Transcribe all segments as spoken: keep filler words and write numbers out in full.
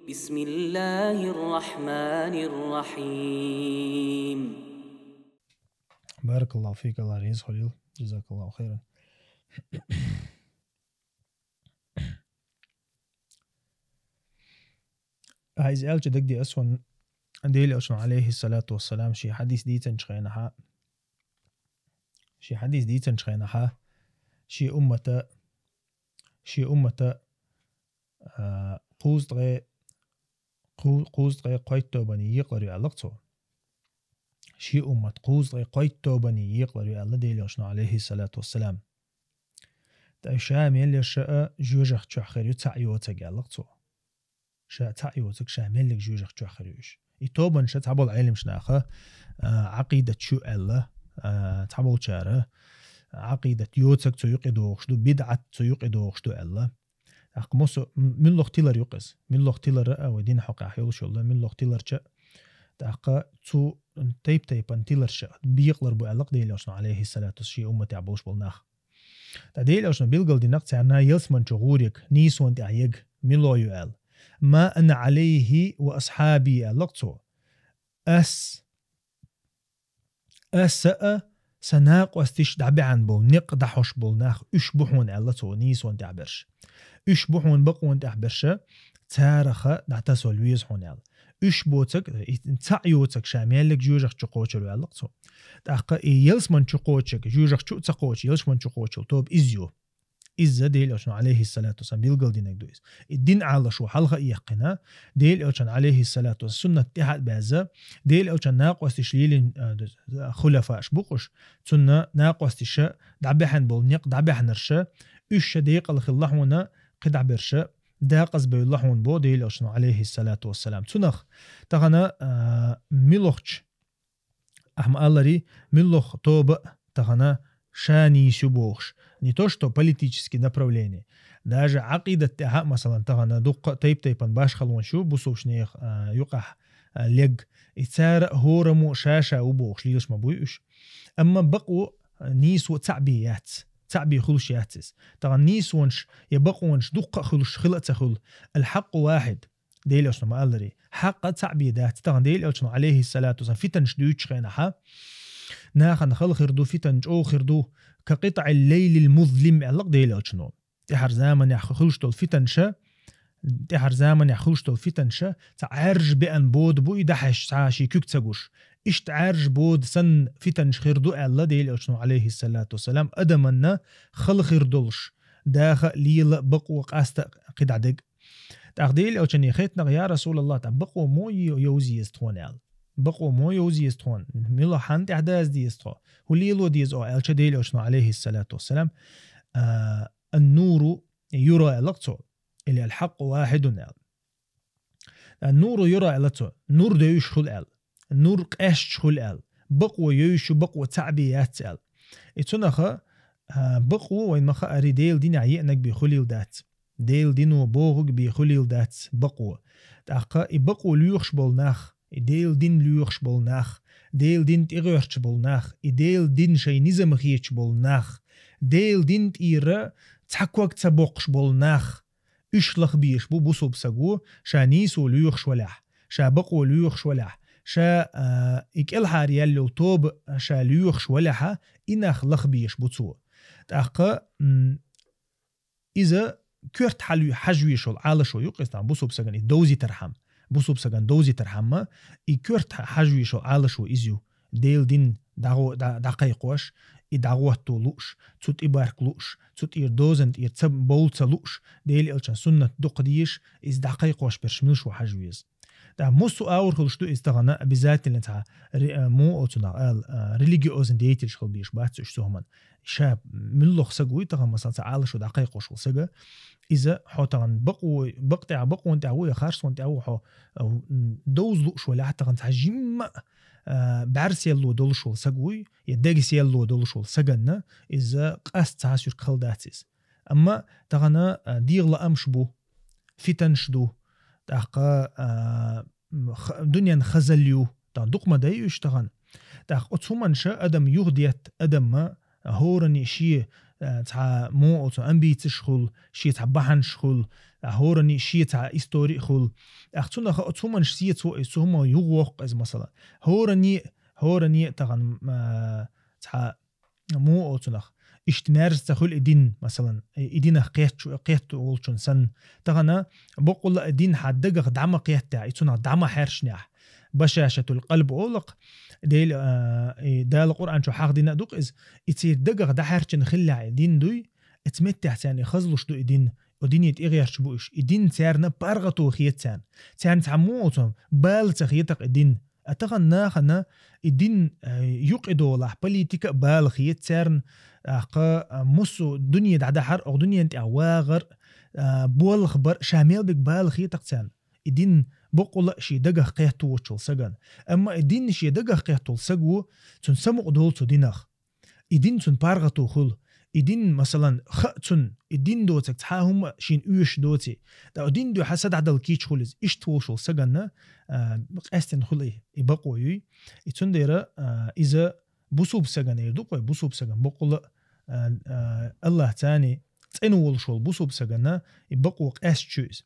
بسم الله الرحمن الرحيم. بارك الله فيك, Аллах реза хилва. جزاك الله خيرا. Ай, из аьлча дагадеа ас ван Дела Элчано, عليه الصلاة والسلام, ший хьадис дийцача хенахьа, ший хьадис дийцача хенахьа, ший уммата, ший уммата, а, кхузткъе, кху-, кхузткъе кхойтта тобане екъалур ю аьлар цо. Ший уммат кхузткъе кхойтта тобане екъалур ю аьлар Дела Элчано, عليه الصلاة والسلام. ТӀаккха ша мел яр ша а жоьжахати чу хир ю цхьа йоцург аьлар цо. Ша цхьа йоцург, ша мел яр жоьжахати чу хир ю уж. И тобанаш цхьабола Ӏилманча наха, а, Ӏакъидат шу аьлла, а, цхьаболчара Ӏакъидат йоцург цу юкъе догӀуш ду, бидӀат цу юкъе догӀуш ду аьлла. ТӀаккха муса, м-, муьлха тилар ю-кх из? Муьлха тилар а вай дина хьокъехь йолуш йолу, муьлха тиларча а? ТӀаккха цу тайп-тайпана тиларш бекъалур бу аьлла-кх Дела Элчано, عليه الصلاة والسلام, ший умматехь болуш болу нах. ТӀаккха Дела Элчано билгалдина-кх царна ялсамани чу гӀург, нийсонан тӀехь ерг мила ю аьлла. ما أنا عليه وأصحابي аьлла-кх цо. Ас, аса а, сан накъосташ дӀабаьхьна болу некъ дӀахьош болу нах, уьш бу хьуна аьлла цо нийсонан тӀехь берш. Уьш бу хьуна бакъонан тӀехь берш, царах дӀатасо веза хьуна аьлла. Уьш боцург, и цхьа йоцург ша мел яр жоьжахати чу кхочур ю аьлла-кх цо. ТӀаккха и ялсамани чу кхочург, жоьжахати чу а ца кхочу, ялсамани чу кхочу тоба иза ю. Иза Дела Элчано, عليه الصلاة والسلام, билгалдинарг ду иза. И дин Ӏалашо хьалха а яьккхина, Дела Элчан, عليه الصلاة والسلام, суннат тӀаьхьа а баьзза, Дела Элчан накъосташ лелийна, а, хулафаш бу-кх уьш, цунна накъосташа дӀабаьхьна болу некъ дӀабаьхьнарша, уьш ша декъала хилла хьуна, кхидӀа берша декъаза бевлла хьуна бо Дела Элчано, عليه الصلاة والسلام. Цунах тахана, а, муьлхачу, ахьа ма-аллара, муьлха тоба а тахана ша нийса ю бохуш, не то что политический направление, даже Ӏакъидат тӀехь а, масалан, тахана дуккха а тайп-тайпана башхалонаш ю бусулбанех, а, юкъахь, а, лерг, и цара а хӀораммо ша-ша ву бохуш лелаш ма буй уьш. Амма бакъо, а, нийсо цхьаъ бен яц, цхьаъ бен хуьлуш яц иза. Тахана нийсонаш я бакъонаш дуккха а хуьлуш хила а ца хуьлу. الحق واحد. Дела Элчано ма-аллара, хьакъ цхьаъ бен дац. Тахана Дела Элчано, عليه الصلاة والسلام, фитанаш дуьйцучу хенахьа, нахана хала хир ду, фитан чӀогӀа хир ду, كقطع الليل المظلم аьлла-кх Дела Элчано. ТӀаьхьара заманехь хуьлуш долу фитанаш, тӀаьхьара заманехь хуьлуш долу фитанаш цхьа Ӏаьржа беана бода бу и, дӀахьаьжча цхьа а шен куьг ца гуш. Иштта Ӏаьржа бода санна фитанаш хир ду аьлла Дела Элчано, عليه الصلاة والسلام, адаманна хала хир долуш, даха а, лела а, бакъо а, къаста а, кхидӀа дерг а. ТӀаккха Дела Элчане хаьттина-кх: «Я Расулаллах, тӀаккха бакъо муха йо-, йовза еза тхуна?» — аьлла. «Бакъо муха йовза еза тхуна? Мила хьанна тӀехь даза деза тхо? ХӀун лело деза оха?» — аьлча, Дела Элчано, عليه الصلاة والسلام, а, «النور يرى» аьлла-кх цо, или «الحق واحد» аьлла. «النور يرى» аьлла цо, нур девзаш хуьлу аьлла, нур къаьсташ хуьлу аьлла, бакъо йовзаш ю, бакъо цхьаъ бен яц аьлла. И цунаха, а, бакъо, вайна ма-хаъара, Делан динехь еанарг бен хуьлийла дац. Делан дино бохург бен хуьлийла дац бакъо. ТӀаккха и бакъо лоьхуш болу нах, и Делан дин лоьхуш болу нах, Делан дин тӀегӀерташ болу нах, и Делан дин шайн низам хеташ болу нах, Делан дин тӀера цхьа ког ца боккхуш болу нах, уьш лахбезаш бу бусулба саго, ша нийсо лоьхуш валахь, ша бакъо лоьхуш валахь, ша, а, и кӀелхьара яьлла йолу тоба ша лоьхуш валахьа, и нах лахбезаш бу цо. ТӀаккха, м, иза коьрта хьалуьй-, хьажа везаш волу Ӏалашо ю-кх иза, тахана бусулба сагана и довзийтархьама, бусулба сагана довзийтархьама, и коьрта хьа-, хьажа везаш волу Ӏалашо иза ю. Делан дин дӀагӀо-, дӀа-, дӀакхайкхош, и дӀагӀотто лууш, цу тӀебарг лууш, цу тӀера дозан тӀера ца, бовла ца лууш, Делан Элчан суннат дукха дезаш, иза дӀакхайкхош берш мила шу хьажа веза. ТӀаккха муссу а агӀор хуьлуш ду иза тахана, обязательно цхьа ре-, а, муха оцунах ала, а, религиозный деятель хила безаш бац уьш цу хӀуманна. Ша муьлхха саг вуй тахана, масала, цхьа Ӏалашо дӀакхайкхош волу сага, иза хьо тахана бакъо, бакъ тӀехь, бакъонан тӀехь ву я харцонан тӀехь ву, хьо, а, м, довза лууш валахь тахана цхьа жимма а, а, бӀаьрса ялло долуш волу саг вуй, я дега сийлалло долуш волу саганна, иза къаста цхьа суьрг хала дац иза. Амма тахана, а, дегӀан лаамаш бу, фитанаш ду, тӀаккха, а, м, х-, дуьненан хазалла ю, тахана дукха ма дай уьш тахана. ТӀаккха оцу хӀуманаш адам юхадетта, адамна, а, хӀоранна шен, а, цхьа муха оцу амбицеш хуьлу, шен цхьа бахьанаш хуьлу, А хӀорани шеца истори хул. Ах цунаха оцу хӀуманаш сецо из, цу хӀума югӀохк из, масала. ХӀорани, хӀорани тахана, а, цхьа му оцунах. Ишт мерзца хул и дин, масалан, и динах кхетчу, кхету волчун сан. Тахана бокъула и дин хьа дагах дама кхеття, и цунах дама хершнях. Башашатул къалб олакъ, Дел, а, и Дала Къуръан чу хьахдина дук из, и цир дагах дахьарчин хилля и дин дуй, эц меттехцяни хазлуш ду и дин, о дине тӀегӀерч бу иш, и дин царна паргъато хецян. Царна цхьа му оцун, бала ца хетак и дин. А тахана нахана и дин, э, юкъидолахь политика бала хет царна, ахка, а, мусу дуне дӀадахьар, ох дунен тӀя вагъар, а, болх бар, ша мел биг бала хетак царна. И дин бокъула ши дагах кхетту вочул саган. Амма и дин ши дагах кхеттул сагу, цун самукъ дол цу динах. И дин цун паргъато хул. И дин, масалан, ха цун, и дин доцаг цхьа хӀума шин уьш доци. Да дин дуй хьа сададал кич хулиз, ишт волшул саганна, а, къестен хули, и бакъо юй. И цундера, а, иза бусуб саган эр дукъой, бусуб саган бокъула, а, а, Аллах цани цӀену волшул бусуб саганна, и бакъо къест чуиз.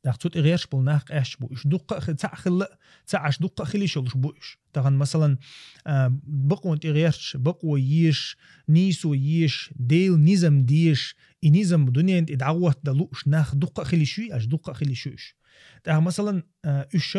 Дах цу тӀегӀерш бул нах къаьш бу. Иш дуккха хи-, цаӀ хилла, цаӀ аш дуккха хилиш йолуш бу иш. Тахана, масалан, а, бакъон тӀегӀерш, бакъо еш, нийсо еш, Дел низам деш, и низам дуьнен тӀе дӀагӀотта лууш нах дуккха хилиш юй, аш дуккха хилиш ю иш. ТӀаха, масалан, а, уьш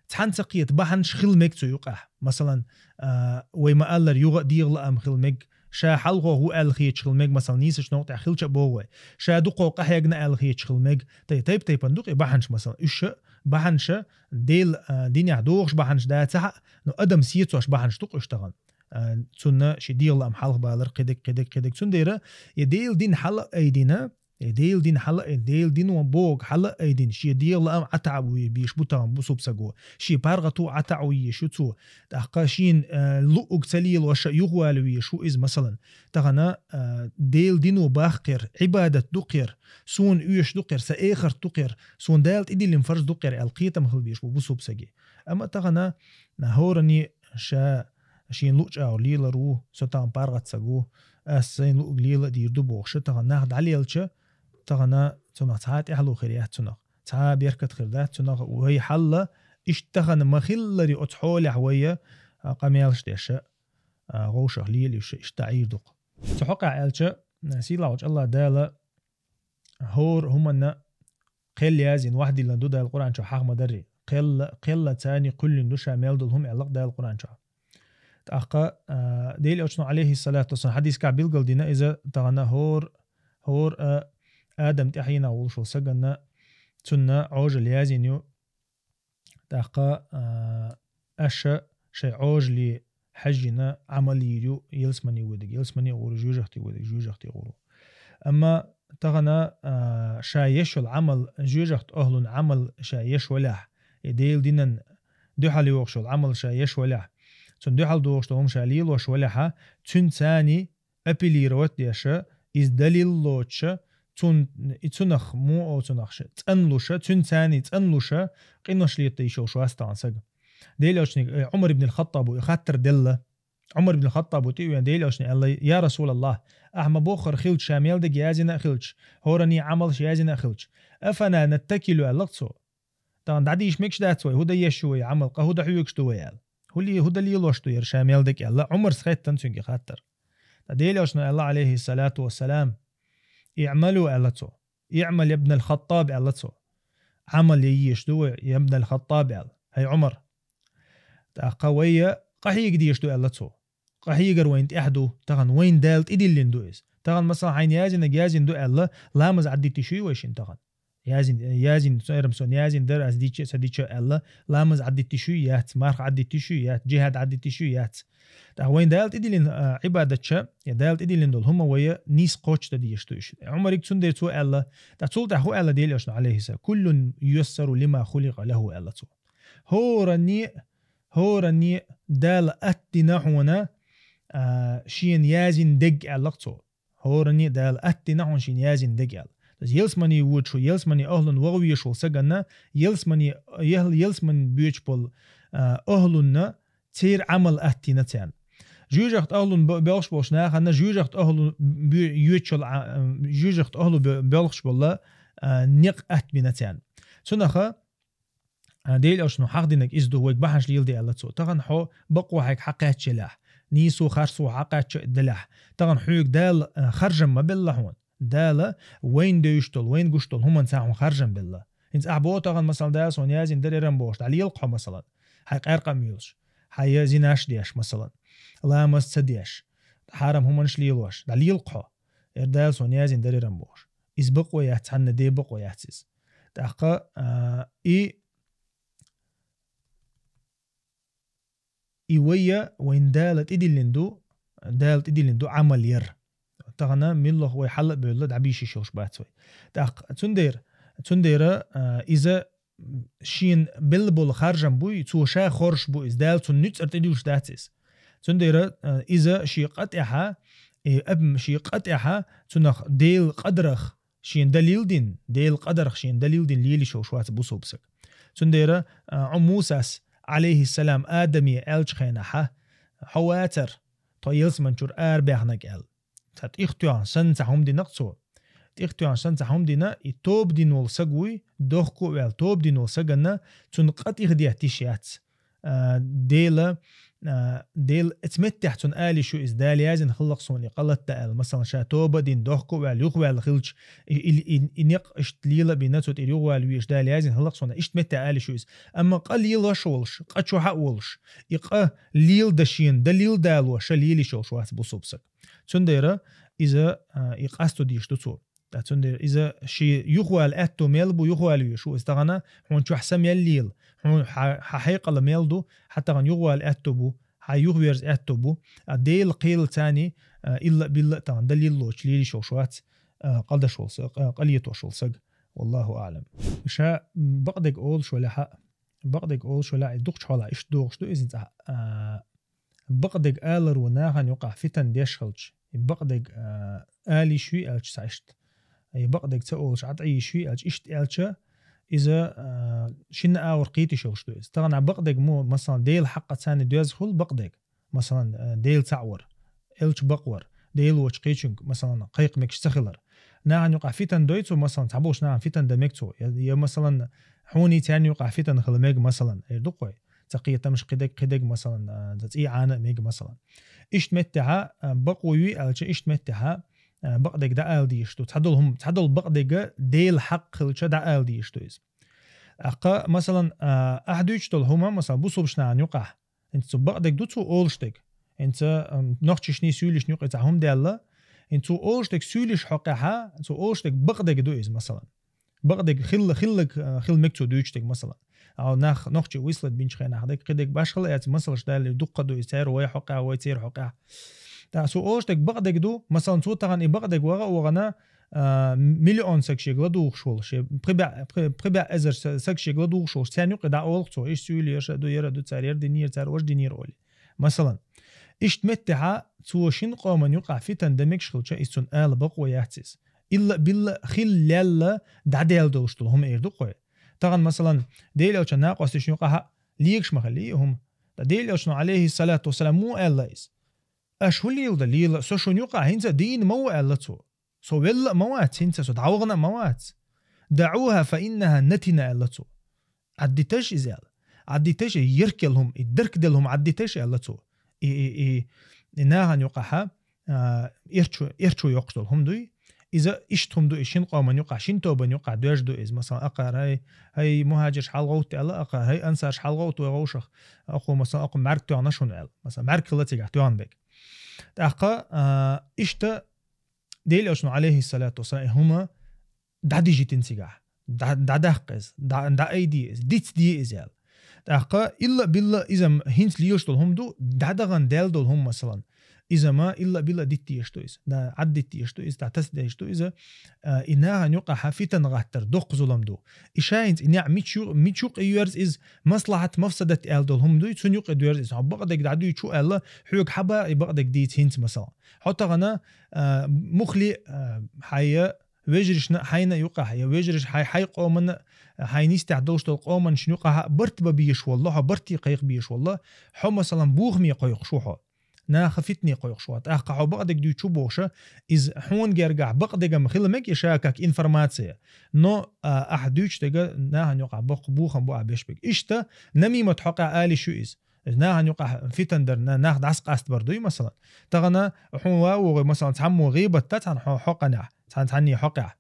цхьан ца кхета бахьанаш хил мег цу юкъахь. Масалан, а, вай ма-аллар югъа а дегӀла ам хил мег, ша хьалхох ву аьлла хеташ хила мег, масалан, нийсачу новкъа тӀехь хилча а богӀу вай. Ша дукхо къахьегна аьлла хеташ хила мег, тӀе тайп-тайпана дукъе бахьанаш, масалан, уьш а бахьанаш, Дела, а, динехь дохуш бахьанаш дацахь а, но адам сецош бахьанаш дукъуш тахана. А, цунна ши дегӀла ам хьалха балар кхидиг, кхидиг, кхидиг. Цундера, я Дела дин хьала айдина, Э, Дела дин хьала, э, Дела дино бог хьала айдин, шен дегӀла ам Ӏатаъ вуй беш бу тахана бусуб саго. Шен паргӀато Ӏатаъ вуй шу цо. ТӀаккха шен, э, луъуг ца лелоша юхвала вуй шу иза, масалан. Тахана, э, Дела дино бахкхер, Ӏибадат дукхер, суна уьш дукхер, са эхарт дукхер, суна Дала тӀедиллин фарз дукхер аьл кхетам хила беш бу бусуб саги. Амма тахана, на хӀорани ша шен луъчӀагӀур лелар ву, со тахана паргӀатсаг ву, ас сайн луъг лела а дийр ду бохуша, тахана нах дӀалелча, тахана цунах цхьа тӀехьало хир яц цунах, цхьа беркат хир дац цунах, вай хьалла, иштта тахана ма-хиллари оцу хьолехь вайя, а, къамелаш деша, а, гӀовшах лелиша, иштта дӀийр дукха. Цу хьокъехь аьлча, сийлахьчу Аллах Дала хӀора хӀуманна кхел язйина вахдиллан ду Дала Къуръан чу хьахма дарри. Кхелла, кхелла цани кхуьллин ду ша мел долу хӀума аьлла Дала Къуръан чу. ТӀаккха, а, Дела Элчано, алейхиссалату вассалам, хьадискахь билгал дина иза тахана хӀор-, хӀор, а, Адам тӀаьхьенах волуш ву саганна цунна Ӏожал язйина ю. ТӀаккха, а, аша шайн Ӏожале хьаьжжина Ӏамал йийр ю, ялсмани вуьдиг, ялсмани гӀур, жоьжахти вуьдиг, жоьжахти гӀур. Амма тахана, а, ша еш йолу Ӏамал, жоьжахт охлун Ӏамал ша еш валахь, и Дела динан дуьхьал йохуш йолу Ӏамал ша еш валахь, цунна дуьхьал дохуш долу хӀума ша лелош валахьа, цуьнан цани апеллировать деша, иза далил лоцуша, цун-, и цунах, му оцунах ша, цӀанлуша, цуьнан цани цӀанлуша, къинош летта йиш йолуш вац тахана сага. Дела Элчаниг, э, Ӏумар ибн ал-Хаттабу и хаттар делла. Ӏумар ибн ал-Хаттабу тӀе а вен Дела Элчане аьлла: «Я Расулаллах, ахьа ма боххар хилча, ша мел дерг язйина а хилча, хӀоране Ӏамалш язйина а хилча, афана наттакилу», аьлла цо. Тахана дӀадийша мегаш дац вай, хӀу дан еш ю вай Ӏамал, къа хӀу дан хьоьгуш ду вай аьлла. ХӀу ле-, хӀу дан лелош ду яра ша мел дерг аьлла, Ӏумарс хеттан цуьнга хаттар. Ткъа Дела Элчано аьлла, алейхиссалату вассалам: «ИӀмалу», аьлла цо. «ИӀмал, я ибн ал-Хаттаб», аьлла цо. «Ӏамал ян еш ду вай, я ибн ал-Хаттаб», аьлла. «ХӀай Ӏумар». ТӀаккха вайя къахьега деш ду, аьлла цо. Къахьегар вайн тӀехь ду, тахана вайн Дала тӀедиллина ду иза. Тахана, масала, хьайна язйинарг язйина ду аьлла, ламаз Ӏаддитта йиш юй вай шин тахана? Язйин, язйин, со эрам сон язйин дара, ас дича а, ца дича а аьлла, ламаз Ӏаддитта йиш юй, яц, марха Ӏаддитта йиш юй, яц, джихад Ӏаддитта йиш юй, яц. ТӀаккха вайн Дала тӀедиллина, а, Ӏибадатча, я Дала тӀедиллина долу хӀума вайя нийса кхоччуш дан дезаш ду иш. Ӏумариг цундела цо аьлла, тӀаккха цул тӀаьхьа хӀу аьлла Дела Элчано, алейхиссалам: «Куллун юяссару лима хуликъа лаху», аьлла цо. ХӀоранне, хӀоранне Дала аттина хьуна, а, шена язйина дерг аьлла цо. ХӀоранне Дала аттина хьуна шена язйина дерг аьлла. То есть ялсмани вуьтуш ву, ялсмани охлун вогӀу веш волу саганна, ялсмани, ял-, ялсмани боьчу болу, а, охлунна церан Ӏамал аттина царна. Жоьжахат охлун бо-, боьлхуш болуш нахана, жоьжахат охлу бе-, йоьчул Ӏа-, а, жоьжахат охлу бе-, боьлхуш болла, а, некъ атта бина царна. Цунаха, а, Дела Элчано хьахдинаг из ду, вайга бахьанаш леладе аьлла цо. Тахан хьо бакъо хьайга хьакхаьчча елахь, нийсо харцо хьакхаьчча а делахь, тахан хьоьга Дала, а, харжам ма белла хьона. Дала вайна девзаш долу, вайна гуш долу хӀуманца хьуна харжам белла. ХӀинца ахь боху тахан, масалан, Дала суна яздина дерриг а бохуш, дӀалелахь хьо, масалан, хьайн къаьркъа а муьйлуш, хьайн зинаш а деш, масалан, ламаз ца деш, хьарам хӀуманаш лелош, дӀалелахь хьо. Эр Дала суна яздина дерриг а бохуш. Иза бакъо яц, цхьанна де бакъо яц иза. ТӀаккха, а, и И вайя, вайн Дала тӀедиллина ду, Дала тӀедиллина ду Ӏамал яр. Тахана миллах вай хьала а бевлла, дӀабийшиш йолуш бац вай. ТӀаккха цундера, цундера, а, иза шен белла болу харжам буй, цо ша хорш бу иза, Дала цунна нуьцкъара тӀедуьллуш дац иза. Цундера, а, иза шен къа тӀехьа, и аб-, шен къа тӀехьа, цунах Дела къадарах, шен далил дин, Дела къадарх шен далил дин лелаш йолуш вац бусулба саг. Цундера, а, Ӏу Мусас, алейхиссалам, Адаме аьллачу хенахьа, хьо вацар, тхо ялсаманчуьра арабаьхнарг аьлла. Цхьа тӀехтоьхна санна цхьа хӀума динакх цо. ТӀехтоьхна санна цхьа хӀума дина, и тоба дина волу саг вуй, дохко а ваьлла, тоба дина волу саганна, цунна къа тӀехдеттиш яц. А, Дела, а, Дела эцу меттехь цунна алиш ю иза, Дала язйина хиллакх суна и къа латта аьлла. Масалан, ша тоба а дина, дохко а ваьлла, юхаваьлла хилча, и, и, и, и некъ иштта лела а бина, цу тӀера юхавала везаш, Дала язйина хиллакх суна, иштта меттехь алиш ю иза. Амма къа лелош а волуш, къа чохь а волуш, и къа леладан шена далил дало ша лелаш йолуш вац бусулба саг. Цундела иза, а, и къасто дийш ду цо. Ткъа цундела иза шен юхавала аьтто мел бу, юхавала везаш ву иза тахана, хьуна чохь са мел лела, хьуна хьа-, хьан хьекъал мел ду, хьан тахана юхавала аьтто бу, хьан юхаверза аьтто бу, а Дела кхелаца, а, илла а билла а тахана далил лоцуш лелаш йолуш вац, а, къа деш волу са-, къа, къа летош волу саг. Валлаху аълам. Ша бакъдерг олуш валахь, бакъдерг олуш валахь, и дукхачу хьолахь иштта догӀуш ду иза цхьа, а, бакъдерг аларо нахана юкъахь фитан деш хилча, и бакъдерг, а, алийш юй аьлча цхьа иштта, и бакъдерг ца олуш Ӏад Ӏийш юй аьлча, иштта аьлча, иза, а, шинна агӀор кхеташ йолуш ду иза. Тахана бакъдерг мо, масалан, Дела хьакъа царна доьзна хуьлу бакъдерг. Масалан, а, Дела цхьаъ вар, элча бакъвар, Дела воцу кхечуьнга, масалан, кхайкха мегаш ца хилар. Нахана юкъахь фитан дой цо, масалан, цхьаболуш нахана фитан дан мега цо. Я, я, масалан, хьуний царна юкъахь фитан хила мега, масалан, эр ду-кх вай. Цхьа кхетамаш кхидерг, кхидерг, масалан, а, цхьа цӀий Ӏана а мега, масалан. Иштта меттехьа, а, бакъо юй аьлча, иштта меттехьа, а, бакъдерг дӀаала дийш ду. Цхьадолу хӀума, цхьадолу бакъдерг Дела хьакъ хилча дӀаала дийш ду иза. Аккха, масалан, а, ахь дуьйцуш долу хӀума, масалан, бусулбачу нахана юкъахь. ХӀинца цу бакъдерг ду цо олуш дерг. ХӀинца, ам, нохчашний суьйлишна юкъа цхьа хӀума даьлла. ХӀинца цо олуш дерг суьйлиш хьокъехьа, цо олуш дерг бакъдерг ду иза, масалан. Бакъдерг хилла, хиллаг, а, хила мега цо дуьйцуш дерг, масалан. А нах нохчий выслать бинчу хенахь дерг, кхидерг башхала а яц, масалаш далли дуккха ду иза, церан вай хьокъехь, вай церан хьокъехь. ТӀаккха цо олуш дерг бакъдерг ду, масалан, цо тахана и бакъдерг ваха а вахана, а, миллион саг шега ладугӀуш волуш, е пхи бӀе, пхи, пхи бӀе эзар са-, саг шега ладугӀуш волуш, царна юкъа дӀаолу цо, иштта суьйле яра ду, яра ду, цара яра динера, цара важа динера олий. Масалан, иштта меттехьа цо шина къоман юкъахь фитан дан мегаш хилча, иза цунна ала бакъо яц иза. Илла а билла а хила лелла дӀадаьлла долуш долу хӀума эр ду-кх вай. Тахана, масалан, Дела элчан накъосташна юкъахь а легаш ма хилла и хӀума. Ткъа Дела элчано, алейхиссалату вассалам, муха аьлла иза? Аша хӀун леладо, лела, со шуна юкъахь хӀинца а дийна ма ву, аьлла цо. Со велла а ма вац хӀинца, со дӀавахана а ма вац. «ДаӀуха, фа иннаха натина», аьлла цо. Ӏаддиташ иза аьлла. Ӏаддиташ и еркел хӀума, и дарк делла хӀума Ӏаддиташ, аьлла цо. И, и, и, и нахана юкъахьа, а, эрчо, эрчо йоккхуш долу хӀума дуй. Иза иштта хӀума ду, и шин къоман юкъахь, шин тобан юкъахь доьжна ду иза. Масалан, акхар, хӀай, хӀай, мухӀаджирш хьалагӀовтта аьлла, акхар, хӀай, ансарш хьалагӀовтта вай вовшах, акхо, масалан, акхо мӀаьрг тоьхна шуна аьлла. Масалан, мӀаьрг хилла цигахь тоьхна бег. ТӀаккха, а, иштта Дела элчано, алейхиссалату вассалам, и хӀума дӀадижитина цигахь. ДӀа-, дӀадаккха иза, дӀа-, дӀаайде иза, дицде иза аьлла. ТӀаккха илла а билла а иза м-, хӀинца лелаш долу хӀума ду, дӀадахана даьлла долу хӀума, масалан. Иза ма илла а билла а дитта дезаш ду иза. Да, Ӏаддитта дезаш ду иза, дӀатаса дезаш ду иза. А, и нахана юкъахьа фитан гӀаттар доккха зулам ду. И ша хӀинца и неӀ мича ю-, мича юкъа йоьрзу иза, маслахьат, мафсадат аьлла долу хӀума дуй, цунна юкъа доьрзу иза. Хьо бакъдерг дӀадуьйчу аьлла, хьоьга хьаба и бакъдерг дийца хӀинца, масалан. Хьо тахана, а, мухли, а, хьайя вежаршна а хьайна а юкъахь, я вежарш хьай, хьай къомана а, хьайн йистехь долуш долу къоманашна юкъахь а барт бан безаш волла, хьо барте кхайкха безаш волла, хьо, масалан, бохаме кхойкхуш ву хьо. наха фитне кхойкхуш вац. ТӀаккха хьо бакъдерг дуьйцу бохуш, иза хьуна гергахь бакъдерг-м хила мега, и ша как информация. Но, а, ахь дуьйцу дерг нахана юкъахь боккха бохам бу ахь беш берг. Иштта намимат хьокъехь ала йиш ю иза. Нахана юкъахь фитан дар, на-, нах дӀасакъастабар дуй, масалан. Тахана хьуна ва вогӀий, масалан, цхьаммо гӀийбат дац цхьана хьо-, хьокъехь, цхьана цхьанне хьокъехь.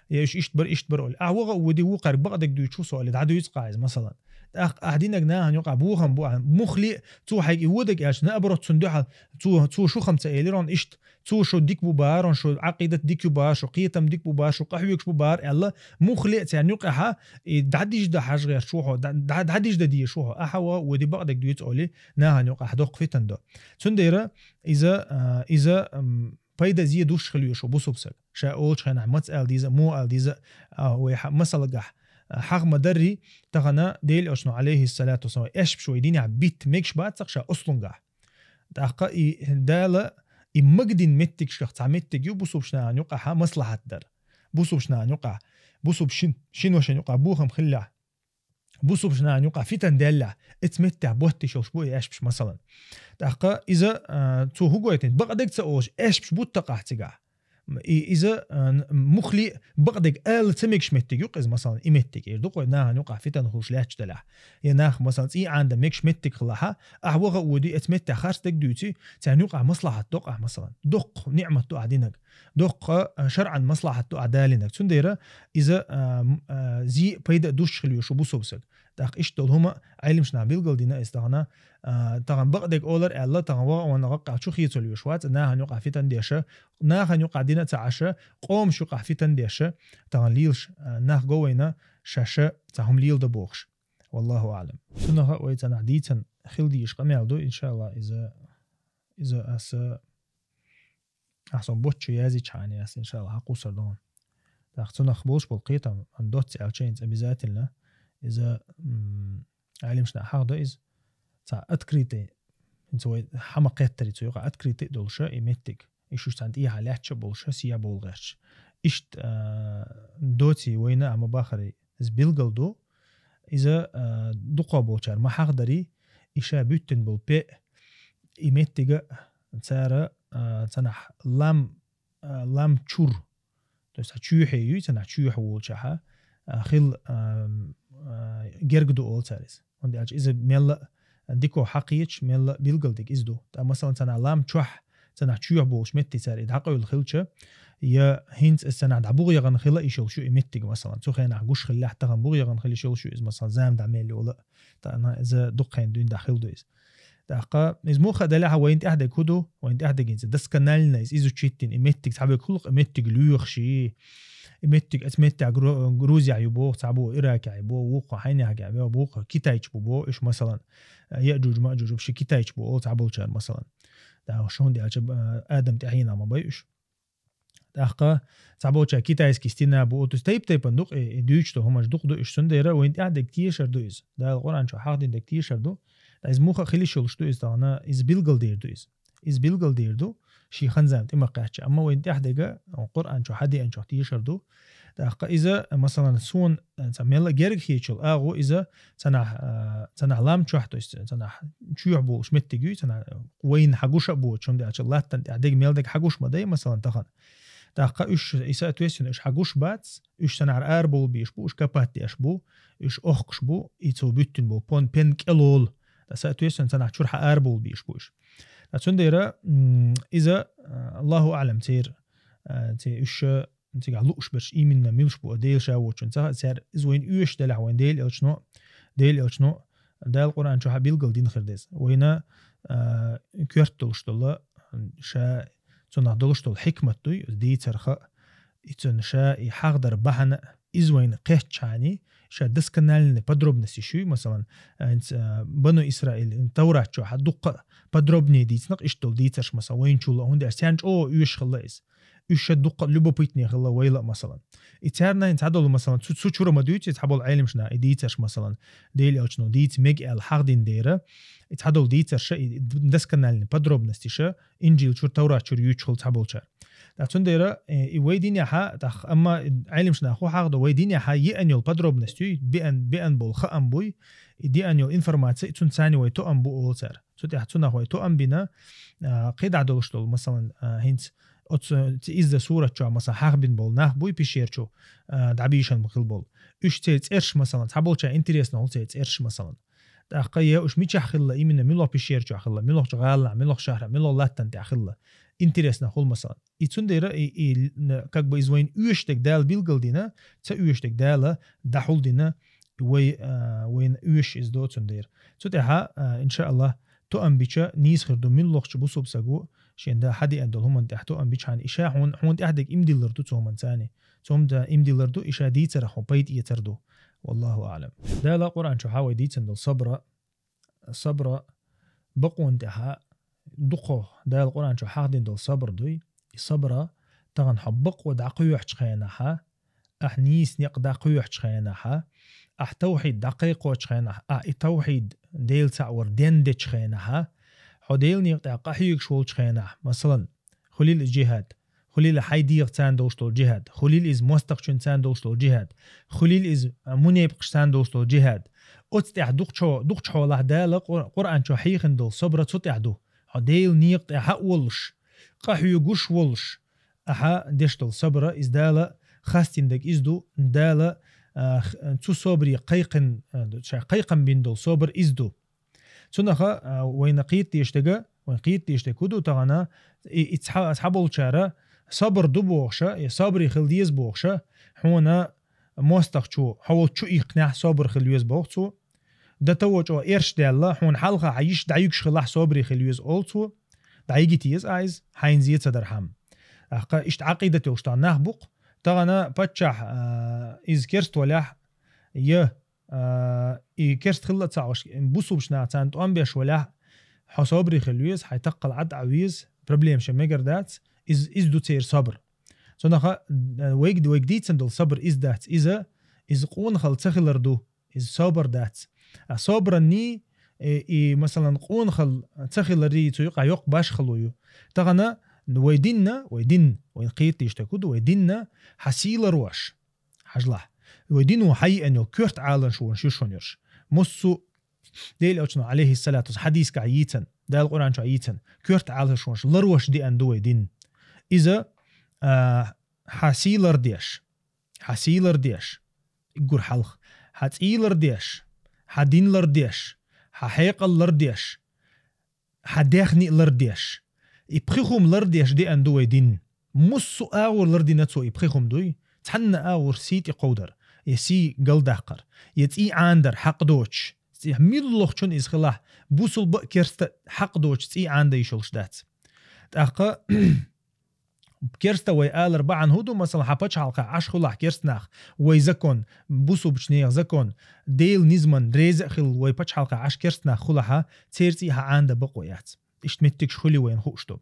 Я уьш иштта бар, иштта бар олий. Ахь ваха а воьдий, вукхаьрга бакъдерг дуьйцуш ву со олий, дӀадуьйцу-кх иза, масалан. ТӀаккха ахь динарг нахана юкъахь бохам бу ахь, муххале а цо хьайга и воьдерг аьлча, наоборот, цунна дуьхьал, цо, цо шух-м ца элира хьуна иштта, цо шу дика бу бахара хьуна, шу Ӏакъидат дика ю бахара, шу кхетам дика бу бахара, шу къахьоьгуш бу бахара аьлла, муххале а царна юкъахь и дӀадижда хьажа гӀерташ ву хьо, дӀа-, дӀа-, дӀадижда дезаш ву хьо. Ахьа ваха а воьдий, бакъдерг дуьйцу олий, нахана юкъахь доккха фитан ду. Цундела иза, а, иза, м, пайда, зе дузуш хила везаш ву бусалба саг. Ша олучу хенахь маца ала деза, муха ала деза, а, вай хьа-, масалгахь, а, хьагӀ ма-дарра, тахана Делан Элчано, Ӏалайхиссалату вассалам, вай аьшпаш вай динехь битта мегаш бацахь ша ослунгахь. ТӀаккха и Дала и магадина меттигашках цхьа меттиг ю бусалба нахана юкъахь маслахьат дар. Бусалба нахана юкъахь, бусалба шин, шин вашан юкъахь бохам хилалахь. Бусалба нахана юкъахь фитан даьллехь, эцу меттехь ботта йиш йолуш бу и аьшпаш, масалан. ТӀаккха иза, а, цо хӀун гойтина, бакъдерг ца олуш, аьшпаш бутт такъахь цигахь. И, иза, а, н-, муххале а бакъдерг ала ца мегаш меттиг ю-кх иза, масалан, и меттиг. Эр ду-кх вай, нахана юкъахь фитан хуьлуш лаьтташ делахь. Я нах, масалан, цӀий Ӏандан мегаш меттиг хилахь, ахь ваха а воьдий, эцу меттехь харц дерг дуьйций, царна юкъахь маслахьат доккху ахь, масалан. Доккха ниӀмат ду ахь динарг. Доккха, а, шарӀан маслахьат ду ахь далинарг. Цундела иза, а, м-, а, зе а, пайда а дузуш хила везаш ву бусалба саг. ТӀаккха иштта долу хӀума Ӏеламнаха билгал дина иза тахана, а, тахана бакъдерг олар аьлла, тахана ваха а ванна гӀаккхал чу хецалуш вац, нахана юкъахь фитан деша, нахана юкъахь дина а ца Ӏаша, къомаш юкъахь фитан деша, тахана лелаш, а, нах го вайна, ша-ша цхьа хӀума леладо бохуш. Валлаху аӀлам. Цунах а вай цхьанхьа дийцан хила дезаш къамел ду, иншааллах, иза, иза аса Ахьа сон боцчу язйичхьана яс, иншалла, хьакхуссар ду хьуна. ТӀаккха цунах болуш болу кхетам, ан доцца аьлча, хӀинца обязательно иза, м, Ӏалимашна хьахдо иза, цхьа открытый, хӀинца вай хьама кхеттари цу юкъа открытый долуша и меттиг. И шуьш цхьана тӀехьа лаьттача болуша сия болу гӀерташ. Иштта, а, доций вайна а ма бахари, иза билгал ду. Иза, а, дукха болчара ма хьахдари, и ша буьттина болу пе, и меттига цара, а, цанахь лам, а, лам чур, то есть, а, чоьхье юй, цанахь чоьхьа волчахьа, а, хил, а, а, герга ду олу цара иза. ХӀунда аьлча иза мелла а дико хьакхеча, мелла а билгал дерг иза ду. ТӀа, масалан, цанахь лам чохь, цанахь чоьхьа болуш метти цара и дӀакъевлла хилча, я хӀинца иза цанахь дӀа бугӀа яхана хила йиш йолуш ю и меттиг, масалан, цу хенахь гуш хиллехь, тахана бугӀа яхана хила йиш йолуш ю иза, масалан, зама дӀа мел йола, тӀаккха иза дукха хенахь дуьйна дӀа хила ду иза. ТӀаккха иза муха а делахь, вайна тӀаьхьадерг хӀун ду? Вайна тӀаьхьадерг хӀинца досконально иза изучить дина, и меттиг цхьаберг хуьлу-кх, и меттиг лоьхуш и, и меттиг, оцу меттехь Гру-, Грузияхь ю боху, цхьабо Иракехь ю боху, вукхо хьайнехьгахь ю боху, Китайчу бу боху уьш, масалан. Яъжуж-Маъжуж ши китайчу бу олу цхьаболчара, масалан. ТӀаккха шуна аьлча, а, Адам тӀаьхьенах ма бай уьш. ТӀаккха цхьаболчара китайский стена бу, то есть тайп-тайпана ду-кх и, и дуьйцуш долу хӀуманаш дукха ду уьш, цундела вайна тӀаьхьадерг тешар ду иза. Дала Къуръан чохь хьахдина дерг тешар ду. Ткъа иза муха а хила йиш йолуш ду иза тахана, иза билгал дер ду иза. Иза билгал дер ду, шен хан-зама тӀе ма кхаьчча. Амма вайна тӀаьхьадерг Къуръан чохь хьадеанчух тешар ду. ТӀаккха иза, масалан, суна, э, цхьа мелла а герга хеташ йолу агӀо иза цанахь, э, цанахь лам чохь, то есть цанахь чоьхьа болуш меттиг юй, цанахь вайна хьагуш а боцуш, хӀунда аьлча латтана тӀехь дерг мел дерг хьагуш ма дай, масалан, тахана. ТӀаккха уьш, и, соответственно, уьш хьагуш бац, уьш цанахь арабовла безаш бу, уьш копать деш бу, уьш охкуш бу, и цо буьттина болу пон-, пен кӀелолу. Ткъа, соответственно, цанахь чуьра хьаарабовла безаш бу уьш. Ткъа цундела, м, иза, а, Аллаху аӀлам, церан, а, церан уьш, а, цигахь лууш берш именно муьлш бу, а, Дела ша воцучунна ца хаьа, цара иза вайна оьшуш делахь, вайн Дела элчано, Дела элчано, Дала Къуръан чохь а билгал дина хир деза. Вайна, а, коьрта долуш долу, ша цунах долуш долу хьикмат дуй, дийцарха, и цуьнан ша и хьахдар бахьана, иза вайна кхетчхьана, ша доскональный подробности шуй, масалан, а, хӀинца, а, Бану Исраил, Таврат чохь а дуккха а подробнее дийцина-кх иштта долу дийцарш, масалан, вайначул а, хӀунда аьлча царна чӀогӀа оьшуш хилла иза. Уьш ша дуккха а любопытнее хилла вайла а, масалан. И царна хӀинца цхьадолу, масалан, цу, цу чуьра ма дуьйцу иза цхьаболу Ӏеламнаха и дийцарш, масалан, Дела элчано дийца мега аьлла хьахдина дера, и цхьадолу дийцарша, и доскональный подробности ша, Инжил чуьра, Таврат чуьра юьйцуш хилла цхьаболчара. ТӀаккха цундела, э, и вай динехьа, тӀаккха, амма Ӏелимаш нах хьагӀду, вай динехьа еана йола подробность юй, биан, биан бол хаам буй, и диан йола информация, и цун цани вай тоам бу олцар. Цу тӀехь цунах вай тоам бина, а, кхидӀа долуш долу, масалан, а, хӀинца оцу ц-, иза сурат чу, масалан, хьахбин бол нах буй пещер чу, а, дӀабийшан хил бол. Уьш церан цӀерш, масалан, цхьаболча интересно хул церан цӀерш, масалан. ТӀаккха я уьш мичахь хилла, именно муьлха пещер чохь хилла, муьлхачу гӀаланахь, муьлха шахьра, муьлха латтан тӀехь хилла, интересно хул, масалан. И цундела, и, и, н-, как бы иза вайна оьшург Дала билгал дина, ца оьшург Дала дӀахьулдина, вай, а, вайна оьшуш иза доцун дера. Цу тӀехьа, а, иншааллах, тоам бича нийса хир ду муьлххачу бусулба саго, шен да хьадеана долу хӀуманна тӀехь тоам бича хьан иша хьуна, хьуна тӀехь дерг имдиллар ду цу хӀуманна цани. Цу хӀуманна имдиллар ду, иша дийцарах хьо пайда эцар ду. Валлаху аълам. Дала Къуръан чу хьа вай дийцина долу сабра, сабра бакъонан тӀехьа дукхо Дала Къуръан чу хьахдина долу сабр дуй. И сабра тахана хьо бакъо дӀакхоьхьучу хенахьа, ахь нийса некъ дӀакхоьхьучу хенахьа, ахь тавхьид дӀакхайкхочу хенахь, ахь и тавхьид Дела цхьаъ вар дендечу хенахьа, хьо Делан некъа тӀехь къахьоьгуш волчу хенахь, масалан, хуьлийла иза жихӀад, хуьлийла хьайн дегӀаца долуш долу жихӀад, хуьлийла иза мостагӀчуьнца долуш долу жихӀад, хуьлийла иза мунепакъашца долуш долу жихӀад. Оцу тӀехь дукхачу, дукхачу хьолахь Дала Къур-, Къуръан чу хьийхина долу сабра цу тӀехь ду. Хьо Делан некъа тӀехь а волуш, къахьоьгуш волуш, ахьа деш долу сабра, иза Дала хастина дерг иза ду, Дала, а, х-, цу собаре кхайкхин-, а, ша кхайкхам бина долу собар иза ду. Цунаха, а, вайна кхетадеш дерг, вайна кхетадеш дерг хӀун ду тахана, и, и цхьа-, цхьаболчара сабр ду бохуша, я сабри хила деза бохуша, хьуна мостагӀчо, хьо волчу иккхинехь собар хила веза боху цо. Дан таво чӀогӀа эрш даьлла, хьуна хьалха хьан йиш дӀаюьгуш хилахь собри хила веза олу цо. ДӀайигита еза а иза, хьайна зе ца дархьама. ТӀаккха иштта Ӏакъидат йолуш тахана нах бу-кх. Тахана паччахь, а, иза керст валахь, я, а, и керст хилла а ца Ӏаш, бусулбачу наха царна тӀом беш валахь, хьо собри хила веза, хьайн таккхал Ӏад Ӏа веза, проблема шен мегар дац, иза, иза ду церан сабр. Цунаха, а, вайга, вайга дийцина долу сабр иза дац, иза, иза къонахалла ца хилар ду. Иза собар дац. А собранний, э, и, масалан, къонахалла ца хиларий цу юкъа йоккха башхало ю. Тахана вай динна, вай дин, вай кхетадеш дерг хӀун ду, вай динна хьан сий ларвеш. Хьажалахь. Вай дино хьайиъна йолу коьрта Ӏалашонаш ю шуна ерш. Массо а Делан Элчано, алейхиссалату вассалам, хьадисгахь йийцина, Дала Къуръан чу йийцина, коьрта Ӏалашонаш ларвеш деана ду вай дин. Иза, а, хьан сий лардеш. Хьан сий лардеш, уггар хьалха, хьан цӀий лардеш, хьан дин лардеш, хьан хьекъал лардеш, хьан даьхни лардеш. И пхи хӀума лардеш деана ду вай дин. Массо а агӀор лардина цо и пхи хӀума дуй, цхьанна агӀор сий тӀекховдар, я сий галдаккхар, я цӀий Ӏанадар хьакъ доцуш. ЦӀий муьлххачунна иза хилахь, бусулба а керста а хьакъ доцуш цӀий Ӏанадан йиш йолуш дац. ТӀаккха керста вай алар бахьана хӀун ду, масала, хьан пачхьалкхехь Ӏаш хуьлахь керста нах, вай закон, бусулбачу нехан закон, Делан низамна реза а хилла вай пачхьалкхехь Ӏаш керста нах хуьлахьа, церан цӀий хьан Ӏанадан бакъо яц. Иштта меттигаш хуьлий вайна хууш ду.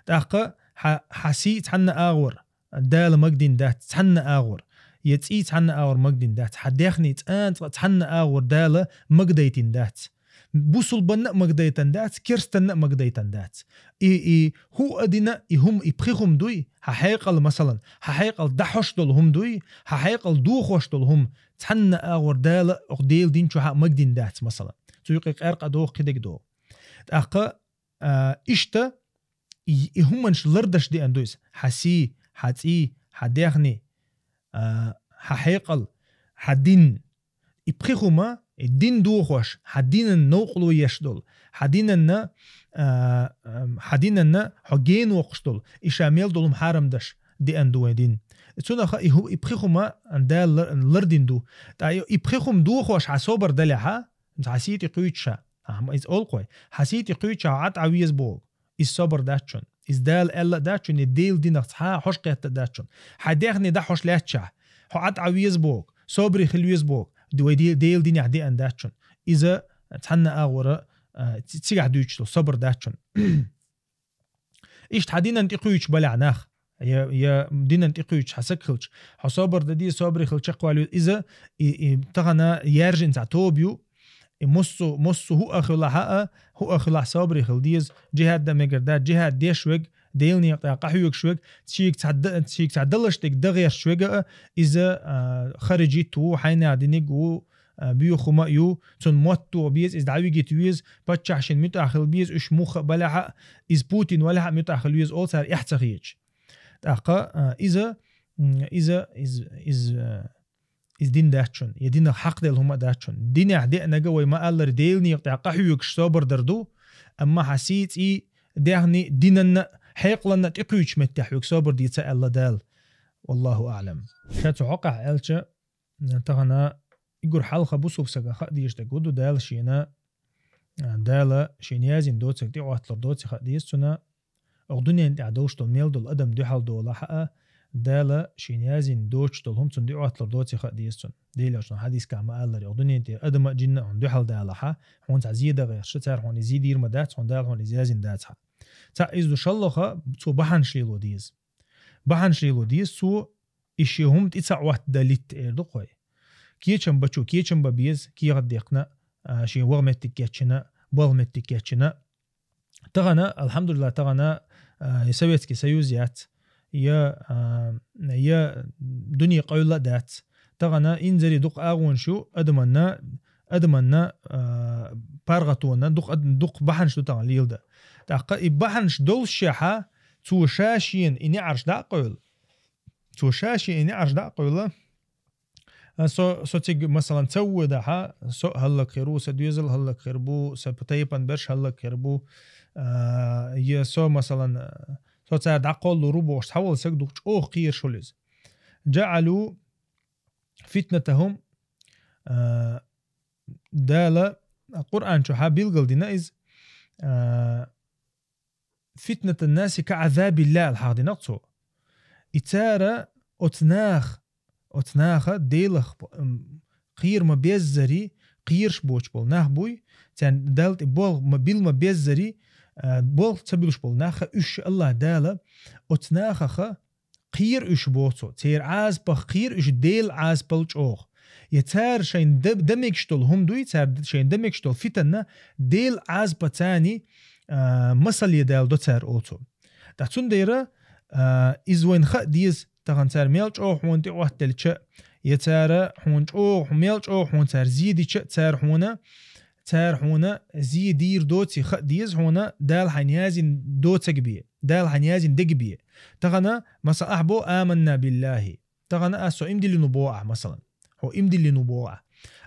ТӀаккха хьан, хьан сий цхьанна агӀор Дала магадина дац, цхьанна агӀор, я цӀий цхьанна агӀор магадина дац, хьан даьхни цӀа-, цӀа-, цхьанна агӀор Дала магадайтина дац. Бусулбанна а магадайтан дац, керстанна а магадайтан дац. И, и хӀу а дина, и хӀума, и пхи хӀума дуй, хьан хьекъал, масалан, хьан хьекъал дӀахьош долу хӀума дуй, хьан хьекъал дохош долу хӀума, цхьанна агӀор Дала, оха Делан дин чу хьан магадина дац, масалан. Цу юкъе къаьркъа доху, кхидерг доху. ТӀаккха, а, иштта, и, и хӀуманаш лардаш деана ду иза. Хьан сий, хьан цӀий, хьан даьхни, а, хьан хьекъал, хьан дин, и пхи хӀума, и дин дохош, хьан динан новкъарло еш долу, хьан динанна, а, ам, хьан динанна хьо гена воккхуш долу, и ша мел долу хӀума хьарам даш деана ду вайн дин. Цунаха и хӀу-, и пхи хӀума Дала лар-, лардина ду. ТӀаккха и пхи хӀума дохош хьан собар далехьа, хьан сий тӀе кхуьйчуша, ахьа, иза олу-кх вай, хьан сий тӀе кхуьйчуша хьо Ӏад Ӏа веза боху. Иза собар дац шуна. Иза Дала аьлла а дац шуна, я Делан динах цхьа а хьожа кхетта а дац шуна. Хьан даьхни дӀахьош лаьтташехь, хьо Ӏад Ӏа веза боху, собаре хила веза боху, д-, вай Де-, Делан динехь деана дац шуна. Иза цхьанна агӀора, а, ц-, цигахь дуьйцуш долу собар дац шуна. Иштта хьан динан тӀе кхуьйчуш балехь нах, я, я динан тӀе кхуьйчуш хьан саг хилча, хьо собар дан деза, собаре хила чекхвала веза. Иза, и, и, тахана яьржина цхьа тоба ю, и массо, массо хӀу а хилахь а, хӀу а хилахь собаре хила деза, джихад дан мегар дац, джихад деш верг, Делан некъа тӀа къахьоьгуш верг, шийга цхьа да-, шийга цхьа далаш дерг дан гӀерташ верг а, иза, а, харжит ву, хьайна диниг ву, а, боьха хӀума а ю, цунна мотт тохо беза, иза дӀавигийта веза, паччахьашна муьтӀахь хила беза, уьш муха а балехьа, иза Путин валехьа а муьтӀахь хила веза олу цара эхь ца хеташ. ТӀаккха, а, иза, м, иза, из-, из-, а, иза дин дац шуна, я динах хьакхаделла хӀума а дац шуна. Динехь деанарг вай ма-аллара Делан некъа тӀа къахьоьгуш собар дар ду, амма хьан сий, цӀий, даьхни, динанна, хьекъаланна тӀекхуьучу меттехь хьоьга собар де ца аьлла Дала. Валлаху аӀлам. Ша цу хьокъехь аьлча, тахана уггар хьалха бусалба стага хаа дезаш дерг хӀун ду, Дала шена, а, Дала шена яздина доцург тӀехӀотталур доций хаа деза цунна, оха дуьнен тӀехь долуш долу мел долу адам дуьхьал долахь а, Дала шена яздина доцуш долу хӀума цунна тӀехӀотталур доций хаа деза цунна. Делан Элчано хьадисехь ма-аллара, оха дуьнен тӀера адам а, джинна а хьуна дуьхьал далахь а, хьуна цхьа зе дан гӀерташ, цара хьуна и зе дийр ма дац, хьуна Дала хьуна иза яздина дацахь а. Цхьаъ иза ду, шолгӀа, цо бахьанаш лело деза. Бахьанаш лело деза цо, и шен хӀума тӀе ца Ӏоттадалийта эр ду-кх вай. Кечам бачо кечам бан беза, кехат дехна, а, шен ваха меттиг кечйина, балха меттиг кечйина. Тахана, алхьамдулиллахӀ, тахана, а, я Советский Союз яц, я, а, я дуьне къевлла а дац. Тахана инзаре дукха агӀонаш ю, адаманна, адаманна, а, паргӀатонан дукха ад-, дукха бахьанаш ду тахана леладан. ТӀаккха и бахьанаш доллушехьа, цо ша шена и неӀарш дӀа а къевлла, цо ша шена и неӀарш дӀа а къевлла, а, со, со цига, масалан, ца воьдахь а, со а хӀаллакьхир ву, сан доьзал а хӀаллакьхир бу, сан тайпан берш а хӀаллакьхир бу, а, я со, масалан, а, со цара дӀакхоллалур ву бохуш, цхьаволу стаг дукха чӀогӀа кхоьруш хуьлу иза. جعلوا فتنتهم, а, Дала Къуръан чохь билгалдина иза, а, فتنة الناس كعذاب الله аьлла хьахдина-кх цо. И цара оцу наха, оцу наха Делах, м, кхера ма-беззара, кхоьруш боцуш болу нах буй, царна Далла тӀе болх ма-, билла ма-беззара, а, болх ца буьллуш болу нах, уьш АллахӀ Дала оцу нахах кхера уьш боху цо, церан Ӏазапах кхера уьш Делан Ӏазапал чӀогӀа. Я цара шайна дан, дан мегаш долу хӀума дуй, цара шайна дан мегаш долу фитанна Делан Ӏазапаца, а, масале даладо цара, олу цо. Ткъа цундела, а, иза вайна хаа деза, тахана цара мел чӀогӀа хьуна тӀехӀоттаделча а, я цара хьуна чӀогӀа, мел чӀогӀа хьуна цара зе дича а, цара хьуна цара хьуна зе дийр доций хаа деза хьуна, Дала хьайна яздина доцург бен, Дала хьайна яздина дерг бен. Тахана, масала, ахь боху: «آمنا بالله». Тахана ас со иман диллина ву боху ахь, масалан. Хьо иман диллина ву боху ахь.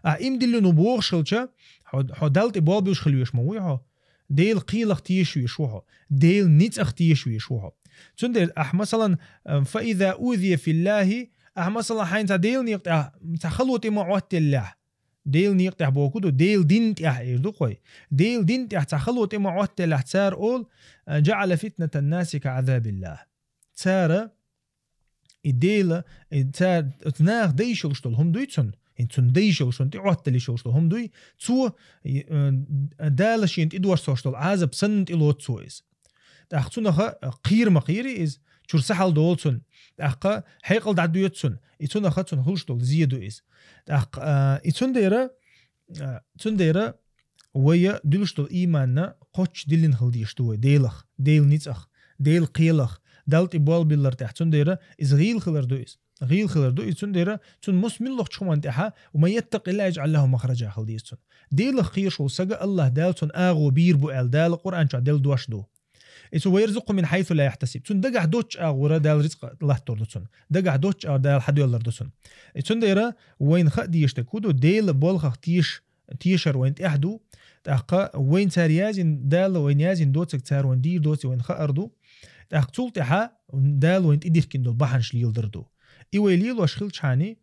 Ахь иман диллина ву бохуш хилча, хьо, хьо Далла тӀе болх буьллуш хила везаш ма вуй хьо. Делан кхелах тешаш ву хьо. Делан ницкъах тешаш ву хьо. Цундела ахь, масалан, «فإذا أوذي في الله», ахь, масалан, хьайна цхьа Делан некъа тӀехь, цхьа хало тӀе ма Ӏоттаделлехь, Делан некъа тӀехь бохург ду, Делан дин тӀехь эр ду-кх вай. Делан дин тӀехь цхьа хало тӀе ма Ӏоттаделлехь, цара олу: «جعل فتنة الناس كعذاب الله». Цара и Дела, и цара, оцу наха дан йиш йолуш долу хӀума дуй цунна, и цунна дан йиш йолуш, цунна тӀехӀоттаделла йиш йолуш долу хӀума дуй, цо, и, э, Дала шена тӀедоссош долу Ӏазап санна тӀелоцу цо иза. ТӀаккха цунах, а, кхера ма-кхерий иза, чуьра са хьаладолу цунна, тӀаккха хьекъал дӀадоьду цунна, и цунах цунна хуьлуш долу зе ду иза. ТӀаккха, а, и цундела, а, цундела вай дуьллуш долу ийманна кхоччуш диллина хила дезаш ду вай Делах, Делан ницкъах, Делан кхелах, Далла тӀе болх биллар тӀехь. Цундела иза гӀийла хилар ду иза. ГӀийла хилар ду иза, цундела цунна мус муьлххачу хӀуманна тӀехь, «ومن يتق الله يجعل له مخرجا» хила деза цунна. Делах кхоьруш волу сага АллахӀ Дала цунна агӀо бийр бу аьлла, Дала Къуръан чохь делла дош ду. И цо: «ويرزقه من حيث لا يحتسب». Цунна дагахь доцчу агӀора Дала рицкъ латтор ду цунна. Дагахь доцчу агӀора Дала хьадоьллар ду цунна. И цундела вайна хаа дезаш дерг хӀун ду? Делан болхах теша, тешар вайна тӀехь ду. ТӀаккха вайна цара яздина, Дала вайна яздина доцург цара вайна дийр доций вайна хаар ду. ТӀаккха цул тӀаьхьа Дала вайна тӀедиркина долу бахьанаш леладар ду. И вай лелош хилчхьана,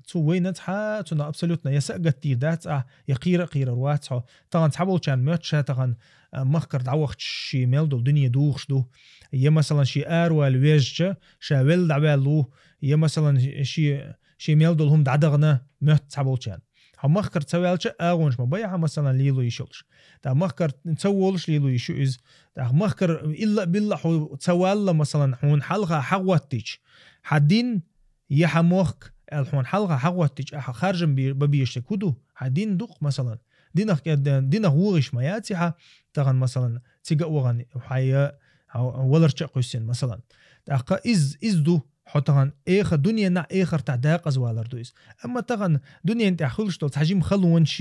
цу вайна цхьа, цунах абсолютно я са а гатдийр дац ахь, я кхера а кхерар вац хьо. Тахана цхьаболчарна моьтту ша тахана, а, махкара дӀавахча шен мел долу дуьне духуш ду. Я, масалан, шен аравала везча, ша велла дӀаваьлла ву. Я, масалан, шен, шен мел долу хӀума дӀадахана моьтту цхьаболчарна. Хьо махкара ца ваьлча, агӀонаш ма бай хьан, масалан, лело йиш йолуш. ТӀаккха махкара ца волуш лело йиш ю иза. ТӀаккха махкара илла а билла а хьо ца валла, масалан, хьуна хьалха хьагӀоттийча, хьан дин я хьан мохк аьлла хьуна хьалха хьагӀоттийча, ахьа харжам бе-, бан безаш дерг хӀун ду? Хьан дин ду-кх, масалан. Динах кӀе-, динах вогӀуш ма яций хьан, тахана, масалан, цига а вахана, хьан я Хьо валарча а кхуьссина, масалан. ТӀаккха из, из ду, хьо тахан эха-, дуненахь эхартахь дакъазвалар ду из. Амма тахан дунен тӀехь хуьлуш долу цхьа жима халонаш,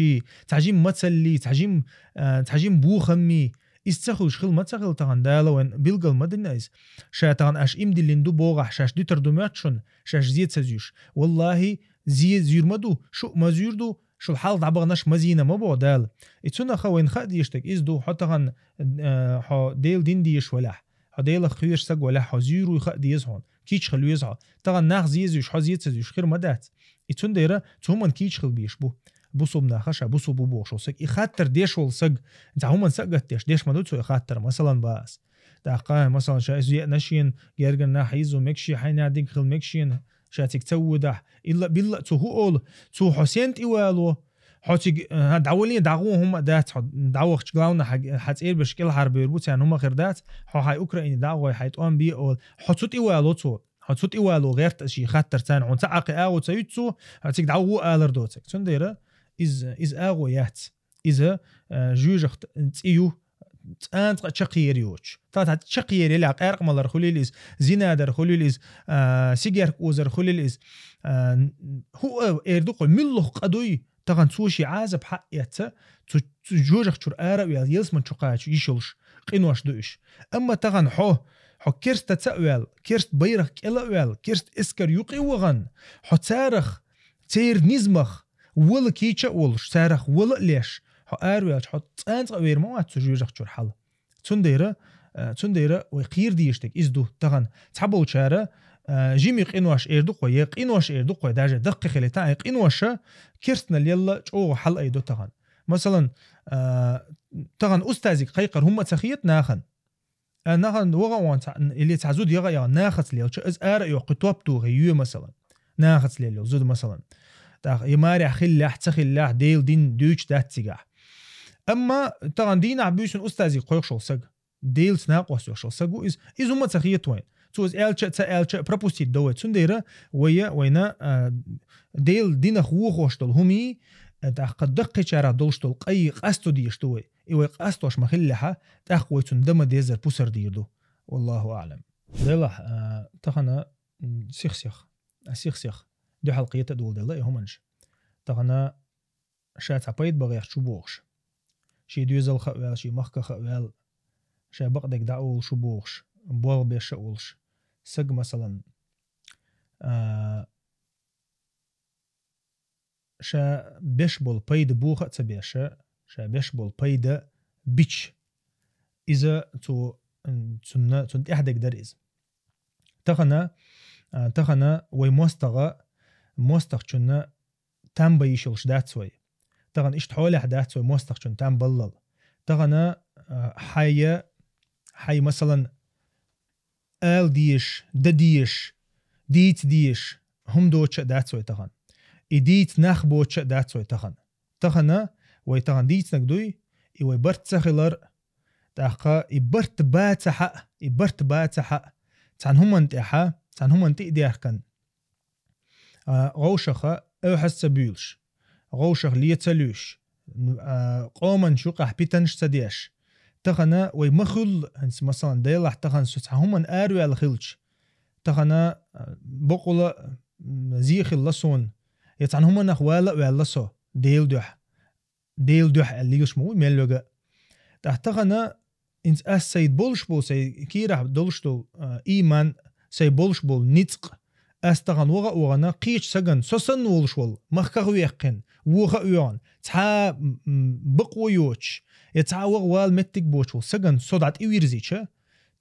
цхьа жима мацаллий, цхьа жима, а, цхьа жима бохаммий, из ца хуьлуш хила ма ца хила тахан, Дала вайн билгал ма дина из. Ша тахан аш имдиллина ду бохахь, шаьш дуьтур ду моьтту шуна, шаьш зе ца зуьйш. Валлахи, зе зуьйр ма ду, шу а ма зуьйр ду, шул хьалха дӀабаханарш ма зийна ма боху Дала. И цунах вайна хаа дезаш дерг из ду, хьо тахан, э, хьо Делан дин дезаш валахь, хьо Делах кхоьруш саг валахь, хьо зуьйр вуй хаа деза хьуна, кийча хила веза хьо. Тахан нах зе зуьйш, хьо зе ца зуьйш хир ма дац. И цундела цу хӀуманна кийча хила безаш бу. Бусулба наха ша бусулба бу бохуш волу саг. И хаттар деш волу саг, цхьа хӀуманна са а гатдеш, деш ма ду цо и хаттар, масалан, бац. ТӀаккха, масалан, ша иза еана шена, гергара нах хьийзо мега шен, хьайна дика хила мега шена, ша цига ца водахь. Илла-билла цо хӀу олу, цо хьо сен тӀе вало, хьо цига, а, дӀавале, дӀагӀо хӀума а дац, хьо дӀавахча, главное, хьан, хьан цӀерберш кӀелхьарбевр бу, царна хӀума хир дац, хьо хьайн Украине дӀа а гӀой, хьайн тӀом бе а олу, хьо цу тӀе вало цо, хьо цу тӀе вало гӀерта шен хаттар царна, хьуна цхьа а кхин агӀо ца юьту цо, хьо цига дӀагӀо алар доцург. Цундела иза, иза агӀо яц. Иза, а, жоьжахати цӀе ю, цӀанцкъа чаккхера йоцуш. Тхан цхьа чаккхера елахь, къаьркъа малар хуьлийла иза, зина дар хуьлийла иза, а, сигарка озар хуьлийла иза. А, хӀу а эр ду-кх вай, муьлхха къа дуй, тахан цо шен Ӏазап хьаэцна, цу, цу жоьжахати чуьра ара а ваьлла, ялсамани чу кхача йиш йолуш, къинош ду уьш. Амма тахан хьо, хьо керста ца а ваьлла, керста байракх кӀела а ваьлла, керста эскар юкъа а вахана, хьо царах, церан низамах, вала кийча а волуш, царах вала а леш, хьо араваьлча, хьо цӀанцкъа а вер ма вац цу жоьжахати чуьра хьала. Цундела, а, цундела вай кхера дезаш дерг иза ду. Тахан цхьаболчара, а, жима къинош эр ду-кх вай, я къинош эр ду-кх вай, даже даккхий хилийта, и къиноша керстанал елла чӀогӀа хьалаайдо тахан. Масалан, а, тахан устазиг кхайкхар хӀума а ца хета нахана. А, нахана ваха а вон цхьа, или цхьа зуда яха а яхана, нахаца лелча, иза ара а йоккхий, топ тухий, йоь, масалан. Нахаца лелла йолу зуда, масалан. ТӀаккха и марехь хиллехь, ца хиллехь, Делан дин дуьйцуш дац цигахь. Амма тахан дийнахь буьйсанна устазиг кхойкхуш волу саг, Делаца накъост йолуш волу саг ву иза, иза хӀума а ца хета вайна. Цо иза аьлча а, ца аьлча а, пропустить до вай. Цундела вай, вайна, а, Делан динах вохош долу хӀумий, а, тӀаккха даккхийчарах долуш долу къай къасто дезаш ду вай. И вай къастош ма хиллехьа, тӀаккха вай цунна дан ма деззара пусар дийр ду. Валлаху аӀлам. Делахь, а, тахана, м, сих-сих, а, сих-сих дуьхьал кхета а доладелла и хӀуманаш. Тахана ша цхьа пайда бан гӀерташ ву бохуш. Шен доьзалх а ваьлла, шен махках а ваьлла, ша бакъдерг дӀа а олуш ву бохуш, болх беш а волуш. Саг, масалан, а, ша беш болу пайда боха а ца беш, ша беш болу пайда бича. Иза цу, м, цунна, цунна тӀаьхьадерг дара иза. Тахана, а, тахана вай мостагӀа, мостагӀчунна там бан йиш йолуш дац вай. Тахана иштта хьолехь дац вай мостагӀчунна там баллал. Тахана, а, хьайя, хьай, масалан, ала дезаш, дан дезаш, дийца дезаш хӀума доцуш а дац вай тахана. И дийца нах боцуш а дац вай тахана. Тахана вай тахана дийцинарг дуй, и вай барт ца хилар, тӀаккха и барт бацахьа а, и барт бацахьа а, цхьана хӀуманна тӀехьа, цхьана хӀуманна тӀе а даьхкина, а, гӀовшаха оьхьаз ца буьйлуш, гӀовшах ле ца луьйш, а, къоманаш юкъахь питанаш ца деш. Тахана вай ма хуьллу, хӀинца, масалан, делахь тахана со цхьа хӀуманна араваьлла хилча, тахана, а, бакъула, м, зе хилла суна, я цхьана хӀуманах вала а ваьлла со, Делан дуьхьа. Делан дуьхьа аьлла лелаш ма ву мел вега. ТӀаккха тахана, хӀинца ас сайн болуш болу, сайн кийрахь долуш долу, а, ийман, сайн болуш болу ницкъ, ас тахана ваха а вахана, кхечу сагана, со санна волуш волу, махках а ваьккхина, воха а воьгӀна, цхьа, м, м, бакъо йоцуш, я цхьа ваха вала меттиг боцуш волу сагана со дӀа тӀевирзича,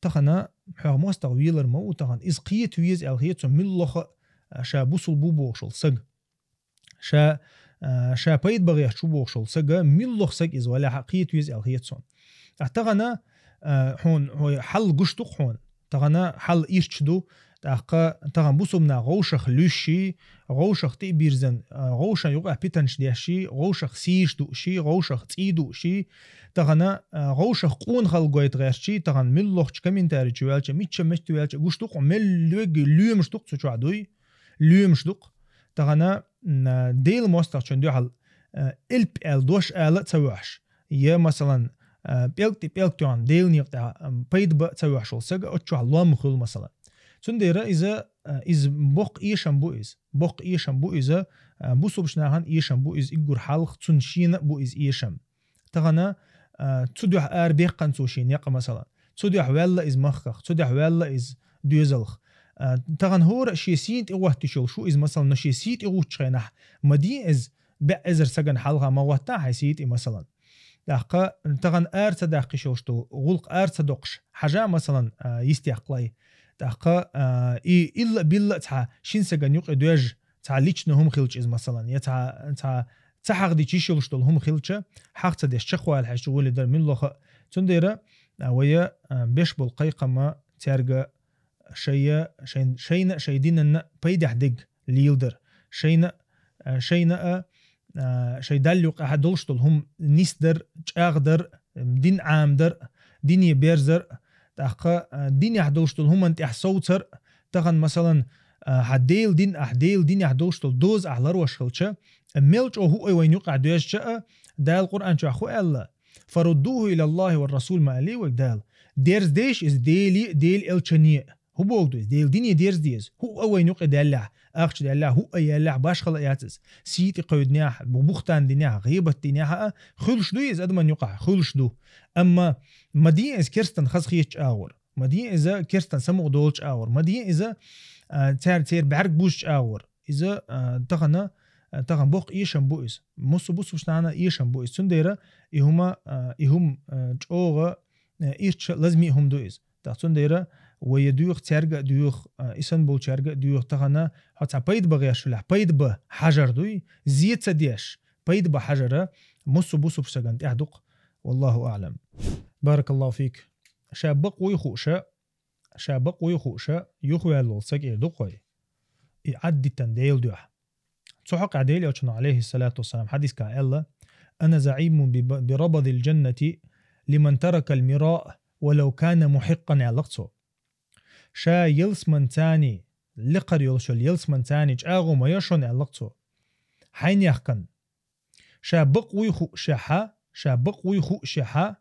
тахана хьох мостагӀа велар ма ву тахана. Иза кхета веза аьлла хета со муьлхха а, а, ша бусулба ву бохуш волу саг. Ша, а, ша пайда бан гӀерташ ву бохуш волу сага, муьлхха саг иза валехьа, кхета веза аьлла хета суна. А тахана, а, хьуна, хьой хьал гуш ду-кх хьуна. Тахана хьал ирча ду, тӀаккха тахана бусулба нах гӀовшах луьйший, гӀовшах тӀе а бирзан, а, гӀовшан юкъахь питанаш дешший, гӀовшах сийраш дууший, гӀовшах цӀий дууший, тахана, а, гӀовшах къонахалла гойта гӀертачий, тахана муьлххачу комментарий чу ваьлча, мичча метта ваьлча, гуш ду-кх хьуна, мел лоьгий лоьмаш ду-кх цу чохь дуй, лоьмаш ду-кх. Тахана, м, а, Делан мостагӀчун дуьхьал, а, элп аьлла дош ала а ца ваьхьаш. Я, масалан, а, пӀелг тӀе пӀелг тоьхна, Делан некъа тӀехь, ам, пайда ба ца вехьаш вола саг, оццу чохь лом хуьлу, масалан. Цундела иза, а, иза боккха эшам бу иза. Боккха эшам бу иза, а, бусулбачу нахана эшам бу иза, уггар хьалха цунна шена а бу иза эшам. Тахана, а, цу дуьхьа ара беккхина цо шен некъа, масалан. Цу дуьхьа ваьлла иза махках, цу дуьхьа ваьлла иза доьзалх. А, тахана хӀора а шен сийна тӀе гӀоттуш йолуш ву иза, масалан, но шен сий тӀе гӀуттучу хенахь, ма дийна иза, бӀе эзар сагана хьалха ма гӀоттахь хьайн сий тӀе, масалан. ТӀаккха тахана ара ца даккхиш йолуш долу гӀуллакх ара ца доккхуш, хьажа, масалан, а, йистехь кхалхе. ТӀаккха, а, и илла а билла а цхьа шина сагана юкъе доьжна, цхьа личный хӀума хилча иза, масалан, я цхьа, цхьа ца хьахдича йиш йолуш долу хӀума хилча, хьах ца деш чекхвала хьаьжча гӀоле дара муьлхха а. Цундела, а, вай, а, беш болу кхайкхам цаьрга шайна, шайн, шайна а, шайн динанна а пайдехь дерг леладар. Шайна а, шайна а, а, шайн Далла юкъахь долуш долу хӀума нисдар, чӀагӀдар, дин Ӏамадар, дине берзар, тӀаккха, а, динехь долуш долу хӀуманна тӀехь совцар, тахана, масалан, а, хьан Делан дин ахь, Делан динехь долуш долу доза ахь ларвеш хилча, а, мел чӀогӀа хӀуъай вайна юкъахь доьжча а, Дала Къуръан чохь хӀу аьлла: «Фаруддуху илаллахи ва расул», ма аьллий вайга Дала. Дерзадейша иза Деле а, Делан элчане а. ХӀун боху ду иза? Делан дине дерзаде иза. ХӀуъа вайна юкъе даьллехь, ахча даьллехь, хӀуъа яьллехь, башхала яц иза. Сий тӀе кхевдинехь, бу-, бухтан динехь, гӀийбат динехь а, хуьлуш ду иза адаман юкъахь? Хуьлуш ду. Амма ма дийна иза керстан хаза хетачу агӀор. Ма дийна иза керстан самукъа долучу агӀор. Ма дийна иза, а, цара церан бӀаьрг бузучу агӀор. Иза, а, тахана, а, тахана боккха эшам бу иза. Муссу бусулбачу нахана эшам бу иза. Цундела и хӀума, а, и хӀума, а, чӀогӀа, а, ирча лазаме а хӀума ду иза. ТӀаккха цундела вай я дуьйху, цаьрга а дуьйху, а, и санна болчаьрга а дуьйху, тахана хьо цхьа пайда бан гӀерташ хилахь, пайда бан хьажар дуй, зе ца деш, пайда бан хьажара муссу бусулбачу сагана тӀехь ду-кх. Валлаху аӀлам. Баракаллаху фик. Ша бакъ вуй хууша, ша бакъ вуй хууша, юхаваьлла волу саг эр ду-кх вай. И Ӏаддитан Делан дуьхьа. Цу хьокъехь Делан Элчано, алейхиссалату вассалам, хьадисгахь аьлла: «Ана заӀимун би, би рабадил джаннати лиман таракал мираа, ва лав кана мухьиккъан», аьлла-кх цо. Ша ялсаманцани, лекхар йолуш йолу ялсаманцани чӀагӀо ма йо шуна, аьлла-кх цо. Хьайнехкан, ша бакъ вуй хуушехьа, ша бакъ вуй хуушехьа,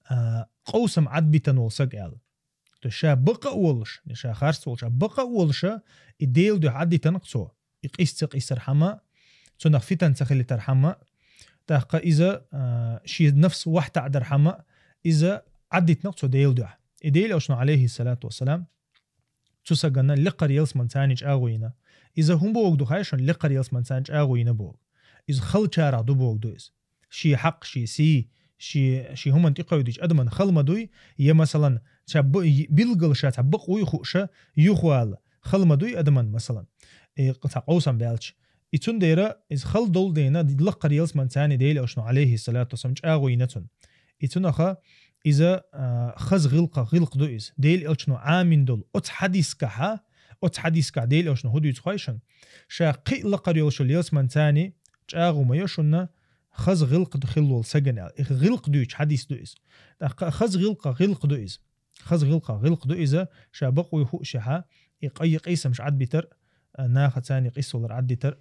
а, къовсам Ӏадбитан волу саг аьлла. То есть ша бакъ а волуш, ша харц волуш, ша бакъ а волуша, и Делан дуьхьа Ӏадитан-кх цо. И къийса ца къийсархьама, цунах фитан ца хилийтархьама, тӀаккха иза, а, шен нафс вахьтаӀдархьама, иза Ӏадитан-кх цо Делан дуьхьа. И Делан Элчано, алейхиссалату вассалам, цу сагана лекхар ялсаманцани чӀагӀо йина. Иза хӀун боху ду хаьий шуна, лекхар ялсаманцани чӀагӀо йина боху? Иза халчарах ду боху ду иза. Шен хьакъ, шен сий, шен, шен хӀуманна тӀекхевдича адаман хала ма дуй, я, масалан, ша б-, билггала ша цхьа бакъ вуй хууша, юхавала, хала ма дуй адаман, масалан, э, цхьа къовсам баьлча. И цундела иза хала долу дена, лекхар ялсаманцани Делан Элчано, алейхиссалату вассалам, чӀагӀо йина цунна. И цунаха иза, а, хаза гӀиллакх, гӀиллакх ду иза. Делан Элчано Ӏамийна долу оцу хьадисгахьа, оцу хьадисгахь Делан Элчано хӀун дуьйцу хаьий шуна? Ша кхин а лекхар йолуш йолу ялсаманцани чӀагӀо ма йо шуна, хаза гӀиллакх ду хилла волу сагана аьлла. И гӀиллакх дуьйцу хьадис ду иза. ТӀаккха хаза гӀиллакх, гӀиллакх ду иза. Хаза гӀиллакх, гӀиллакх ду иза, ша бакъ вуй хуушехьа, и къай-, и къийсамаш Ӏадбитар, а, нахацани къийсавалар Ӏаддитар.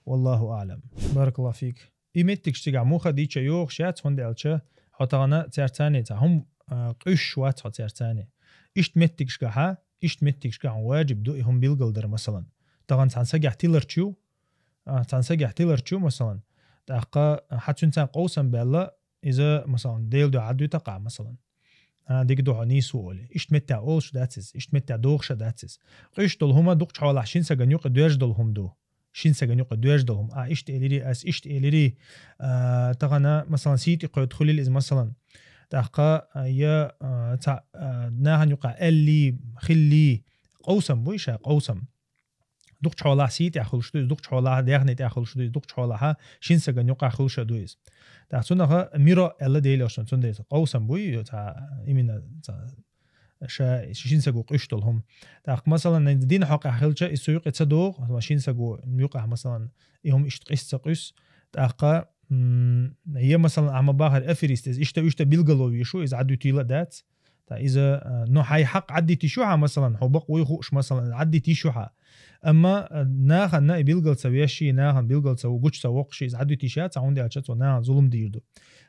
Валлаху аӀлам. Баракаллаху фик. И меттигаш цигахь муха дийча йогӀуш яц, хӀунда аьлча хьо тахана цаьрцани цхьа хӀума, а, къуьйсуш вац хьо цаьрцани. Иштта меттигашкахьа, иштта меттигашкахь хьуна ваджиб ду и хӀума билгалдар, масалан. Тахана цхьана сагехь тиларчу, а, цхьана сагехь тиларчу, масалан, тӀаккха хьан цуьнца къовсам баьлла, иза, масалан, Делан дуьхьа Ӏадвитакъахь, масалан. А, дика ду хьо нийса ву олий. Иштта меттехь олуш дац иза, иштта меттехь дохуш а дац иза. Къуьйсуш долу хӀума дукхачу хьолахь шина сагана юкъа доьжна долу хӀума ду. Шина сагана юкъа доьжна долу хӀума. А, иштта элирий, ас иштта элирий, а, тахана, масалан, сий тӀе кхоьду хуьлийла иза, масалан. ТӀаккха, а, я, а, цхьа, а, нахана юкъахь аьллий, хиллий, къовсам буй ша, къовсам. Дукхачу хьолахь сий тӀехь хуьлуш ду иза, дукхачу хьолахь даьхни тӀехь хуьлуш ду иза, дукхачу хьолахьа шина сагана юкъахь хуьлуш а ду иза. ТӀаккха цунаха миро аьлла Делан Элчано, цундела къовсам буй, цхьа, именно, цхьа, ша, шина саго къуьйсуш долу хӀума. ТӀаккха, масалан, дина хьокъехь хилча, иза цу юкъе ца догӀу, шина саго юкъахь, масалан, и хӀума иштта къийса ца къуьйсу. ТӀаккха, м, я, масалан, ахьа ма бахара аферист иза, иштта, иштта билгало везаш ву, иза Ӏадвитийла а дац. Та иза, а, ну, хьайн хьакъ Ӏаддитийш ю хьан, масалан, хьо бакъ вуй хууш, масалан, Ӏаддитийш ю хьан. Амма, а, нахана и билгал ца веш, и нахана билгал ца гуча ца воккхуш, иза Ӏадвитийша ца, хӀунда аьлча цо нахана зулам дийр ду.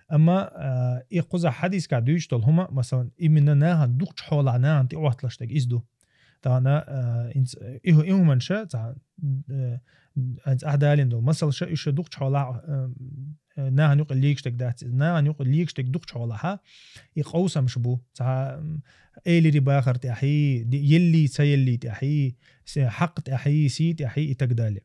Амма, а, и кхуза хьадискахь дуьйцуш долу хӀума, масалан, именно нахана дукхачу хьолахь нахана тӀе Ӏотталаш дерг иза ду. Тахана, а, инц-, и хӀу-, и хӀуманаш, ца, а, хӀинца ахь далийна долу масалш, уьш дукхачу хьолахь, а, нахана юкъа легаш дерг дац иза. Нахана юкъа легаш дерг дукхачу хьолахьа, и къовсамаш бу. Ца, м, элира бахар тӀехьий, ди-, еллий ца еллий тӀехьий, се-, хьакъ тӀехьий, сий тӀехьий и так далее.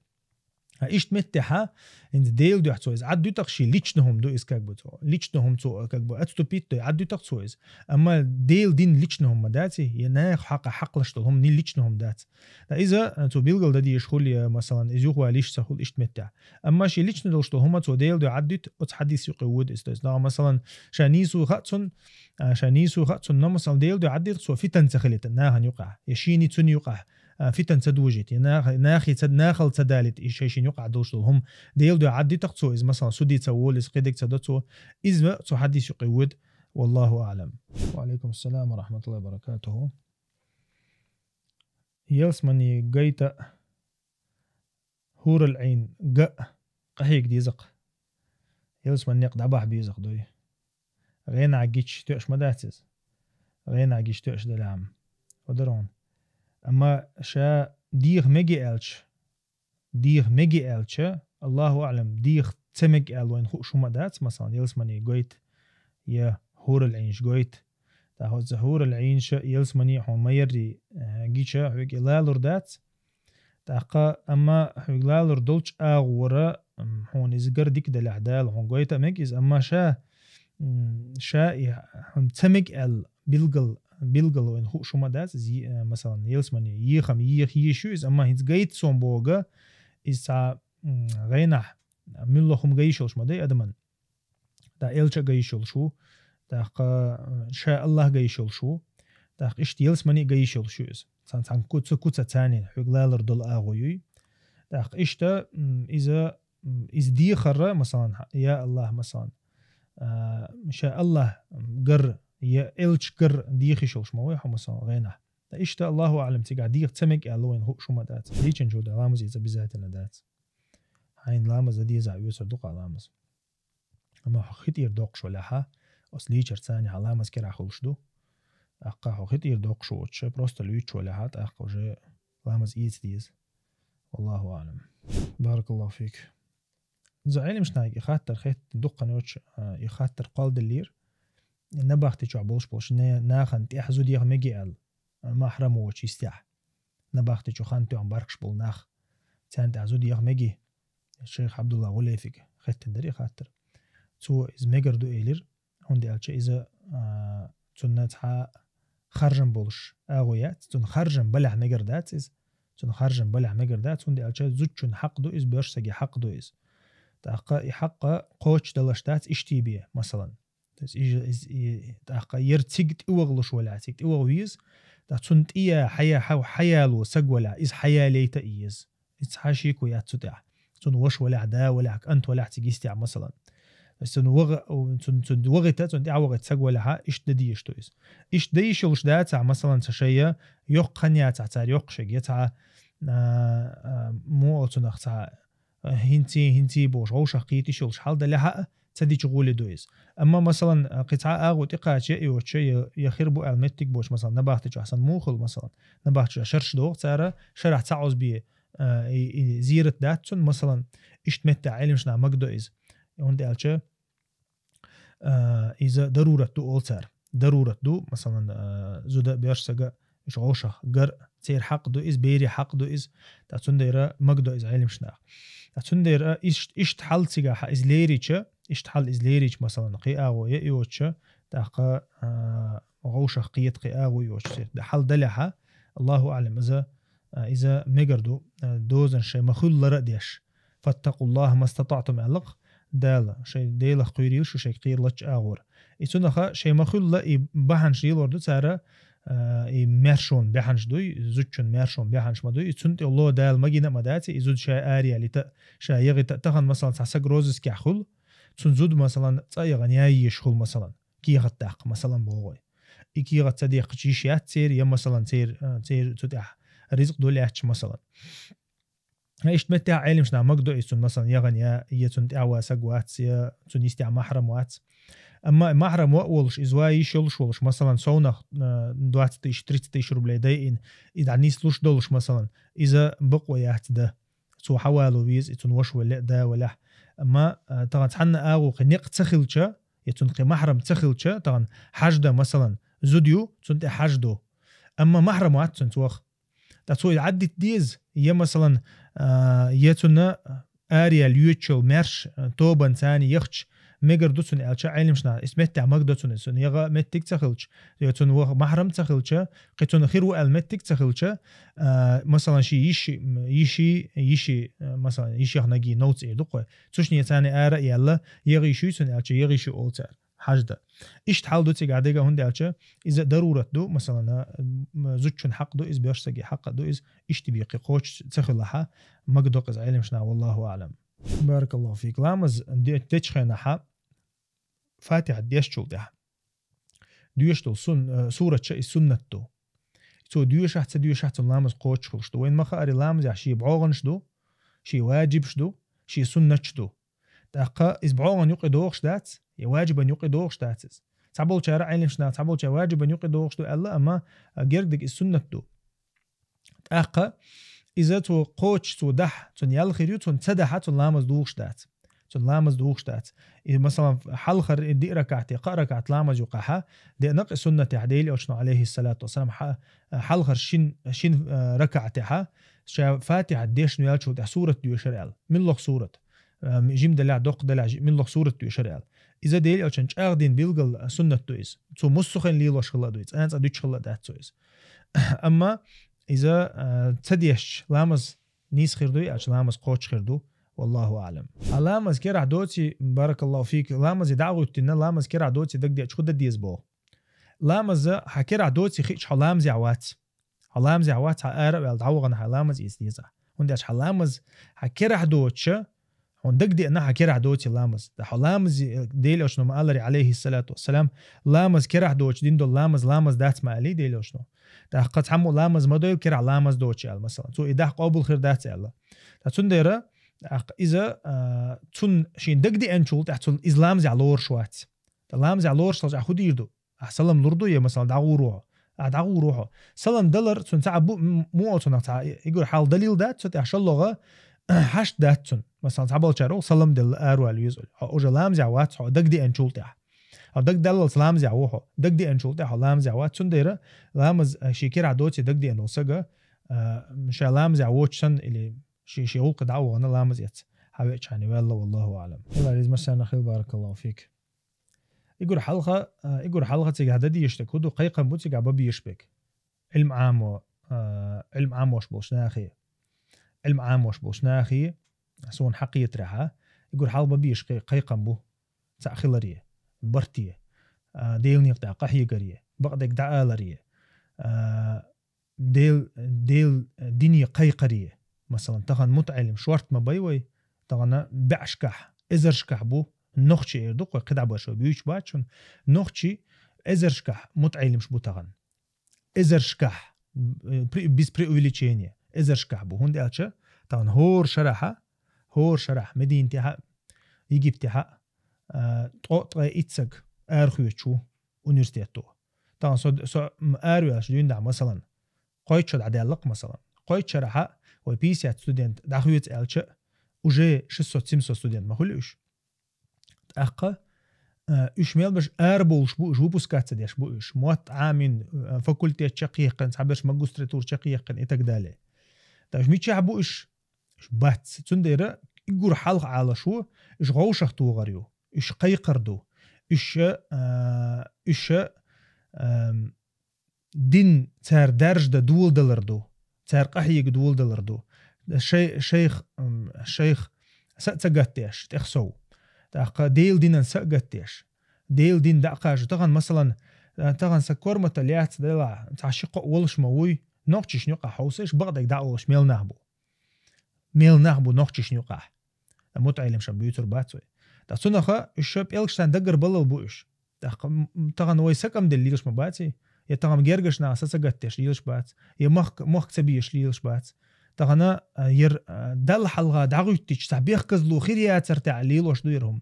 А иштта меттехьа, хӀинца Делан дуьхьа цо иза Ӏадвитахь, ши личный хӀума ду иза, как бы, цо. Личный хӀума цо, как бы, отступить до, Ӏадвитахь цо иза. Амма Делан дин личный хӀума ма дац, я нах хьакъа хьакхалаш долу хӀума ни личный хӀума дац. Ткъа иза, а, цо билгал дан дезаш хуьлу, я, масалан, иза юхавалийша ца хуьлу иштта меттехь. Амма шен личный долуш долу хӀума цо Делан дуьхьа Ӏадвита, оцу хьадис юкъе воьду иза. То есть, нагахь, масалан, ша нийсо хаьа цунна, а, ша нийсо хаьа цунна, но, масалан, Делан дуьхьа Ӏадвита цо фитан ца хилийта, нахана юкъахь, я шена цунна юкъахь, а, фитан ца дожийта, я нах-, нахе ца, нахала ца далийта, и шай шена юкъахь долуш долу хӀума. Делан дуьхьа Ӏадвитахь цо иза, масалан, суде ца волу иза, кхидерг ца до цо. Иза цу хьадис юкъе воьду, валлаху аӀлам. Ва алейкум салам ва рахматуллахи ва баракатуху. Ялсамане гайта хьурал Ӏийн ган къахьега деза-кх. Ялсамане некъ дӀабахьа беза-кх дуй. ГӀенахь гича тоьаш ма дац иза. ГӀенахь гича тоьаш делахь-м. Хьо дара хьуна. Амма ша деха мега аьлча, деха мега аьлча, Аллаху аӀлам, деха ца мега аьлла вайна хууш хӀума дац, масалан, ялсамане гайта, я хьурал Ӏийнаш гайта. ТӀаккха оцу хьурал Ӏийнаш ялсамане хьуна ма-ярри, э, гича, хьоьга и лалур дац. ТӀаккха, амма хьоьга лалур долчу агӀора, м, хьуна иза гар дика делахь, Дала хьуна гайта а мега иза, амма ша, м, ша и хьуна ца мега аьлла билгал, билгал вайна хууш хӀума дац, иза, э, масалан, ялсамане ехам еха езаш ю иза, амма хӀинца гайта сом боху, иза цхьа, м, гӀенахь муьлха хӀума ган йиш йолуш ма дай адаман. ТӀаккха элча а ган йиш йолуш ву, тӀаккха, э, ша Аллах ган йиш йолуш ву, тӀаккха иштта ялсамане а ган йиш йолуш ю иза. Цхьана, цхьана куца, куца царнин хьоьга лалур долу агӀо юй. ТӀаккха иштта, м, иза, м, иза дехарра, масалан, хьа-, я Аллах, масалан, а, ша Аллах гар, я элча гар деха йиш йолуш ма вай хьо, масалан, гӀенахь. Ткъа иштта, Аллаху аӀлам, цигахь деха ца мега аьлла вайна хууш хӀума дац. Лийчанчо дан ламаз эца обязательно дац. Хьайна ламаз дан дезахь, оьцур ду-кх ламаз. Амма хьо хи тӀера доккхуш валахьа, оцу лийчар царнехьа ламаз кирахь хуьлуш ду. ТӀаккха хьо хи тӀера доккхуш воцуш, просто луьйчуш валахьа, тӀаккха уже ламаз эца деза. Валлаху аӀлам. Баракаллаху фик. Иза Ӏилманашка и хаттар хетта дуккха йоцуш, а, и хаттар кхолладеллера. Набахти чохь болуш болуш, не-, нахана тӀехь зуда еха мега аьлла, а, махьрам воцуш йистехь. Набахти чу хан тоьхна баркаш болу нах. Царна тӀехь зуда еха мега. Шейх Абдулла ГӀулейфига хеттина дара и хаттар. Цо иза мегар ду элира, хӀунда аьлча иза, а, цунна цхьа харжам болуш агӀо яц, цунна харжам балехь мегар дац иза. Цунна харжам балехь мегар дац, хӀунда аьлча зудчун хьакъ ду иза, боьрша саги хьакъ ду иза. ТӀаккха и хьакъ кхочушдалаш дац иштта бен, масалан. То есть, и, и, и, тӀаккха яра цига тӀевагӀалуш валахь, цига тӀевагӀа веза, ткъа цунна тӀе я хьая-, хьа-, хьаяло саг валахь, иза хьаяйта а еза. Иза цхьа шеко яц цу тӀехь. Цунна ваша валахь, да валахь, кӀант валахь цига йистехь, масалан. То есть, цунна вагӀа-, цунна, цунна вагӀита, цунна тӀехь вагӀита саг валахьа, иштта дан дезаш ду иза. Иштта дан йиш йолуш дацахь, масалан, ца шайя, йоккха хан яцахь, цара йоккха шайга, я цхьа, а, а, муха цунах цхьа, а, хӀинций, хӀинций бохуш, вовшах кхеташ йолуш хьал далехьа а, ца дича гӀоле ду иза. Амма, масалан, кхин цхьа агӀо тӀекхача я и воцча, я, я хир бу аьлла меттиг боцуш, масалан, набахти чохь сан муха хуьлу, масалан, набахти чохь шарш доху цара, шарахь цхьа Ӏозбе, а, и, и зерат дац цунна, масалан, иштта меттехь Ӏилманашна магадо иза. ХӀунда аьлча, а, иза дарурат ду олу цара. Дарурат ду, масалан, а, зуда, боьрша сага, уьш вовшах гар, церан хьакъ ду иза, берийн хьакъ ду иза, ткъа цундела магадо иза Ӏилманашна. Ткъа цундела иш-, иштта хьал цигахь иза лерича, иштта хьал иза лерича, масалан, кхин агӀо я и воцча, тӀаккха, а, вовшах кхета кхин агӀо и воцча, церан хьал далехьа, Аллаху аӀлам, иза, а, иза мегар ду, а, дозанаш шайн ма-хуьллара а деш. «Фаттакъуллаха мастатаътум», аьлла-кх Дала, шайн Делах кхуьйрийла шу шайга кхералачча агӀора. И цунаха шайн ма-хуьллу и бахьанаш лелор ду цара, а, и маьршонан баьхьанаш дуй, зудчун маьршонан баьхьанаш ма дуй, и цунна тӀе ло Дала магийна а ма дац, и зуда ша араяьллийта, ша ягӀийта, тахана, масалан, цхьа саг розыскехь хуьлу, цуьнан зуда, масалан, цӀа а яхана яй езаш хуьлу, масалан. кехат даккха, масалан, боху вай. И кехат ца дехкача йиш яц церан, я, масалан, церан, а, церан цу тӀехь, ризкъ ду лаьтташ, масалан. Иштта меттехь Ӏелимаш наха магадо иза цунна, масалан, ягӀан я, я цунна тӀаьхьа ван саг вац, я цунна йистехь махьрам вац. Амма махьрам ван а волуш, иза ван йиш йолуш волуш, масалан, совнах, э, двадцать тысяч, тридцать тысяч рублей дайина, и дӀанислуш долуш, масалан, иза бакъо яц дан. Цо хьавало веза, и цунна ваша вале а, да валехь. Амма, э, тахана цхьанна агӀо кхин некъ ца хилча, я цунна кхин махьрам ца хилча, тахана хьаж дан, масалан, зуда ю, цунна тӀе хьаж ду. Амма махьрам вац цунна цох. Ткъа цо и Ӏаддита деза, я, масалан, а, я цунна араяьлла йоьдучул маьрша, а, тобанца яхча, мегар ду цунна аьлча, Ӏелимаш наха, иза меттехь магадо цунна, цунна ягӀа меттиг ца хилча, я цунна ваха махьрам ца хилча, кхин цунна хир ву аьлла меттиг ца хилча, а, масалан, ши йиш, йиши, йиши, а, масалан, йишех наги новца эр ду-кх вай. Цу шиннеца ара а яьлла, ягӀа йиш юй цунна аьлча, ягӀа йиш ю олу цара. Хьаж дан. Иштта хьал ду цигахь дегӀан, хӀунда аьлча иза дарурат ду, масалан, а, м, зудчун хьакъ ду, иза боьрша саги хьакъ ду, иза иштта бен кхин кхочуш ца хилахь, магадо-кх иза Ӏелимаш наха, валлаху аӀлам. Баракаллаху фик. Ламаз де-, дечу хенахь, Фатихьа дешчул тӀаьхьа доьшуш долу сун-, а, сураташ, иза суннат ду. Цо доьшахь, ца доьшахь, цунна ламаз кхочуш хуьлуш ду. Вайна ма-хаъара, ламазехь шен бӀогӀанаш ду, шен ваджибаш ду, шен суннаташ ду. ТӀаккха иза бӀогӀан юкъа догӀуш дац, я ваджибан юкъа догӀуш дац иза. Цхьаболчара, Ӏелимаш наха, цхьаболчара ваджибан юкъа догӀуш ду аьлла, амма, а, герга дерг иза суннат ду. ТӀаккха иза цо кхочуш, цо дахь, цунна ял хир ю, цунна ца дахь, цунна ламаз догӀуш дац. Цунна ламаз догӀуш дац. И, масалан, хьалхара и диъ ракаӀате, кхаа ракаӀат ламаз юкъахь деана-кх и суннатехь, Делан Элчано, Ӏалайхиссалату вассалам, хьа-, хьалхара шин, шин, а, ракаӀатехь ша Фатихьа дешна ваьллачул тӀаьхьа сурат доьшура аьлла. Муьлха сурат? А, жима делахь, доккха делахь, жи-, муьлха сурат доьшура аьлла. Иза Делан Элчанан чӀагӀдина билггал суннат ду иза. Цо массо а хенахь лелош хилла ду иза, цкъа а дуьтуш хилла дац цо иза. Амма иза, а, ца дешча, ламаз нийса хир дуй аьлча, ламаз кхочуш хир ду. Валлаху аӀлам. Хьан ламаз керахь доций, баракаллаху фик, ламазе дӀа а гӀуьттина, ламаз керахь доций дагадеъча, хӀун дан деза боху? Ламаз хьан керахь доций хиъча, хьо ламазехь вац. Хьо ламазехь вац, хьан ара а ваьлла, дӀавахана хьан ламаз эца деза. ХӀунда аьлча хьан ламаз хьан керахь доцуш, хьуна дагадеана хьан керахь доций ламаз. Ткъа хьо ламазе, Делан Элчано ма-аллара, Ӏалайхиссалату вассалам, ламаз керахь доцуш дина долу ламаз, ламаз дац ма аьллий Делан Элчано. ТӀаккха цхьаммо ламаз ма дойла, керахь ламаз доцуш аьлла, масалан. Цо и дахь къобал хир дац аьлла. Ткъа цундела, тӀаккха иза, а, цунна шена дагадеанчул тӀаьхьа цунна иза ламазехь лоруш вац. Ткъа ламазехь лоруш хилча, ахь хӀун дийр ду? Ахь салам лур ду, я, масалан, дӀагӀур ву хьо? Ахь дӀагӀур ву хьо. Салам далар цунна цхьа а бу-, м-, муо цунах цхьа, и-, игур хьал далил дац цо тӀехь, шоллагӀа хьашт дац цунна. Масалан, цхьаболчара олу, салам делла аравала веза олу. Хьо уже ламазехь вац, хьо дагадеанчул тӀаьхьа. Хьо дагадаллалц ламазехь ву хьо. Дагадеанчул тӀаьхьа хьо ламазехь вац. Цундела ламаз, а, шен керахь доций дагадеана волу сага, а, ша ламазехь воцуш санна или шен, шен гӀуллакхе дӀа а вахана ламаз эц. Хьан веача хьайна ваьлла, валлаху аӀлам. Алла реза массарна хила, баракаллаху фик. Игур хьалха, а, игур хьалха цигахь дан дезаш дерг хӀун ду, кхайкхам бу цигахь бан безаш берг. Ӏилма Ӏамо, а, Ӏилма Ӏамош болчу нахе. Ӏилма Ӏамош болчу нахе, суна хьакхетарехь, игур хьалха бан безаш кхай-, кхайкхам бу. Цхьаъ хиларе, барте, а, Делан некъа тӀехь къахьегаре, бакъдерг дӀааларе, а, Дел-, Делан дине кхайкхаре. Масалан, тахана мутаӀеллим шорта ма бай вай, тахана баьӀашкахь, эзаршкахь бу, нохчий эр ду-кх вай, кхидӀа баш вай буьйцуш бац шуна, нохчий эзаршкахь мутаӀеллимаш бу тахана. Эзаршкахь, э, при-, без преувеличения, эзаршкахь бу. ХӀунда аьлча, тахана хӀора шарахь, хӀора шарахь, Мединатехь, Египтехь, а, ткъо-, ткъе итт саг арахоьцуш ву университето. Тахана со, со, м, араваьлча дуьйна дӀа, масалан, кхойтта шо дӀадаьлла-кх, масалан. Кхойтта шарахь вай пятьдесят студент дӀахоьцу аьлча, уже шестьсот-семьсот студент ма хуьлу уьш. ТӀаккха, а, уьш мел беш арабовлуш бу, уьш выпускаться деш бу уьш. Мотт Ӏамийна, а, факультет чекхъяьккхина, цхьаберш магистратура чекхъяьккхина и так далее. Ткъа уьш мичахь бу уьш? Уьш бац. Цундела игур хьалха Ӏалаш ву, уьш вовшахтохар ю, уьш кхайкхар ду, уьш, а, уьш, ам, дин цара даржадан доладалар ду, цара къахьега доладалар ду. Шай-, шайх, ам, шайх са а ца гатдеш, тӀехсов. ТӀаккха Делан динан са а гатдеш. Делан дин дӀа а кхажу. Тахана, масалан, а, тахана сан корматалла яц делахь, цхьа ши-кхо а волуш ма вуй, нохчашна юкъахь хьовса, уьш бакъдерг дӀа а олуш мел нах бу. Мел нах бу нохчашна юкъахь. Ткъа мутаӀеллимашна буьйцур бац вай. Ткъа цунаха уьш ша пӀелгаш санна дагар баллал бу уьш. ТӀаккха, м, м, тахана вай са кӀамделла лелаш ма баций? я тахана гергарчу наха са ца гатдеш лелаш бац, я махка, махка ца безаш лелаш бац. Тахана, а, яр, а, Далла хьалха дӀагӀуьттича, цхьа бехказло хир яцар тӀехь лелош ду яр хӀума.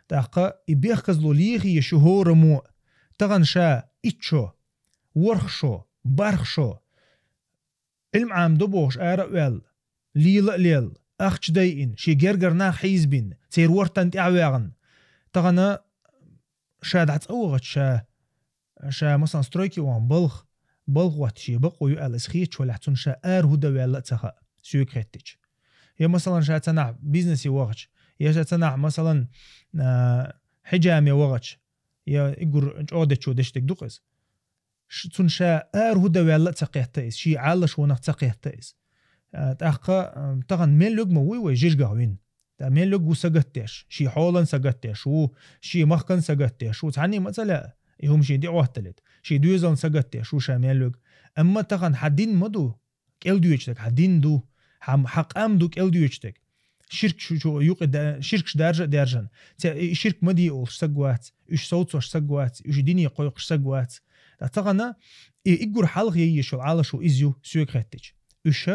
ТӀаккха и бехказло лехий шу хӀораммо, тахана ша итт шо, ворхӀ шо, бархӀ шо, Ӏилма Ӏамадо бохуш ара а ваьлла, лела а лелла, ахча дайина, шен гергара нах хьийзабина, церан вортан тӀаьхьа ваьгӀна. Тахана ша дӀа цӀа вахача, ша, ша, масалан, стройке вахана балха, балха ватта шен бакъо ю аьлла, иза хеташ валахь, цунна ша ара хӀун дан ваьлла а ца хаьа, соьга хеттича. Я, масалан, ша цхьанхьа бизнесе вахача, я ша цхьанхьа, масалан, а, хьиджаме вахача, я иггур чӀогӀа дечо деш дерг ду-кх иза. Ш-, цунна ша ара хӀун дан ваьлла а ца кхетта иза, шен Ӏалашонах ца кхетта иза. А, тӀаккха, а, тахана мел луг ма вуй вай жижигах вина. ТӀа мел луг ву сагатдеш, шен хьолан сагатдеш ву, шен махкан сагатдеш ву, цхьанне ма ца лаьа, и хӀума шен тӀе Ӏотталийта, шен доьзална сагатдеш ву ша мел луг. Амма тахана хьан дин ма ду кӀелдоьчу дерг, хьан дин ду, хьан, хьан къам ду кӀелдоьчу дерг. Ширк шу, шу юкъе да-, ширкаш даржа а даьржина. Цаьрга и ширк ма де олуш саг вац, уьш совцош саг вац, уьш дине кхойкхуш саг вац. Ткъа тахана и иггур хьалха яйеш йолу Ӏалашо иза ю, соьга хеттича. Уьш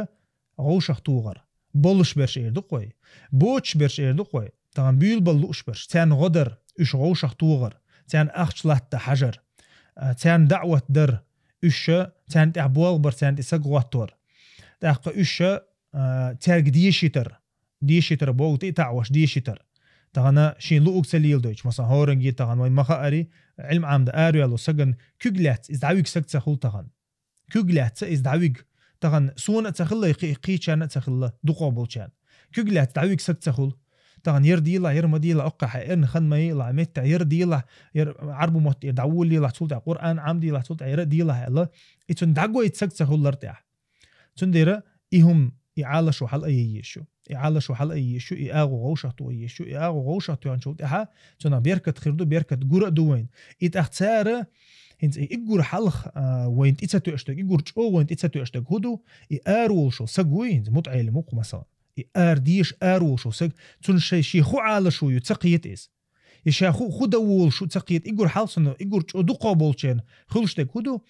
вовшах тухар. Болуш берш эр ду-кх вай. Боцуш берш эр ду-кх вай. Тахана буьйлабала лууш берш. Царна гӀо дар, уьш вовшах тухар. Царна ахча латта хьажар. А, царна даӀват дар. Уьш царна тӀехь болх бар, царна тӀе саг гӀоттор. ТӀаккха уьш, а, цаьрга дешийтар. Дешийтар боху тӀе а таӀош дешийтар. Тахана шен луъуг ца леладойтуш, масалан, хӀоранге тахана вайн ма хаари, Ӏилма Ӏамада араваьлло сагана куьг лаьцна, иза дӀавига саг ца хуьлу тахана. Куьг лаьцна иза дӀавига. Тахана суна а ца хилла, кхи-, кхечарна а ца хилла, дукхах болчарна. Куьг лаьцна дӀавига саг ца хуьлу. Тахана яра делахь, яра ма делахь, оккха хьаьрна хан ма елахь, меттехь яра делахь, яра Ӏарбу мотт тӀера дӀаволалелахь, цул тӀаьхьа Къуръан Ӏамаделахь, цул тӀаьхьа яра делахь аьлла, и цунна дӀагойта саг ца хуьллар тӀехь. Цундела и хӀума, и Ӏалашо хьала а яйеш ю. И Ӏалашо хьала а яйеш ю, и агӀо вовшах тухуш ю. И агӀо вовшах тухуьйхначул тӀаьхьа цунах беркат хир ду, беркат гур а ду вайна. И тӀаккха цара, хӀинца и иггур хьалха, а, вайна тӀе ца тоьаш дерг, иггур чӀогӀа вайна тӀе ца тоьаш дерг хӀун ду, и ара волуш волу саг вуй, хӀинца мутаӀеллим ву-кх, масалан. И ара деша ара волуш волу саг, цунна шайн шен хӀун Ӏалашо ю, ца кхета иза. И ша хӀу-, хӀун дан волуш ву ца кхета, иггур хьалха санна, иггур чӀо дукхах болчеран хуьлуш дерг хӀун ду?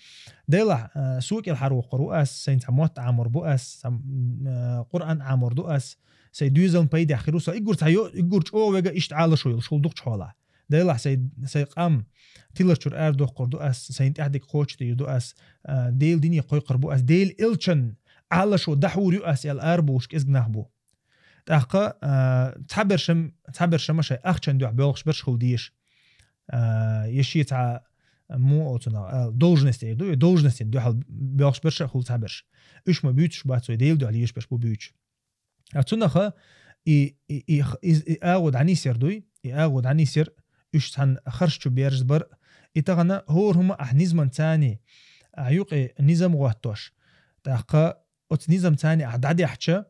Делахь, а, со кӀелхьарвоккхур ву ас, сайн цхьа мотт Ӏамор бу ас, цхьа, м, а, Къуръан Ӏамор ду ас, сайн доьзална пайдехь хир ву со, иггур цхьа йо-, иггур чӀогӀа вега иштта Ӏалашо йолуш хуьлу дукхачу хьолахь. Делахь сайн, сайн къам тилар чуьра арадоккхур ду ас, сайн тӀаьхьа дерг кхочушдийр ду ас, а, Делан дине кхойкхур бу ас, Делан элчан Ӏалашо дӀахьур ю ас аьлла арабовлуш кӀезиг нах бу. ТӀаккха, а, цхьабершам-, цхьабершама шайн ахчан дуьхьа боьлхуш берш хуьлу дезаш. А, я шен цхьа, муха олу цунах, а, должность эр ду, я должностийн дуьхьал боьлхуш берш а хуьлу цхьаберш. Уьш ма буьйцуш бац вай, Делан дуьхьа лелаш берш бу буьйцуш. А цунаха и, и, и, и, и агӀо дӀанисъяр дуй, и агӀо дӀанисъяр, уьш цхьана харш чу берзабар, и тахана хӀора хӀума ахь низаман царний, ахь юкъе низам гӀоттош. ТӀаккха оцу низам царний ахь дӀадехча,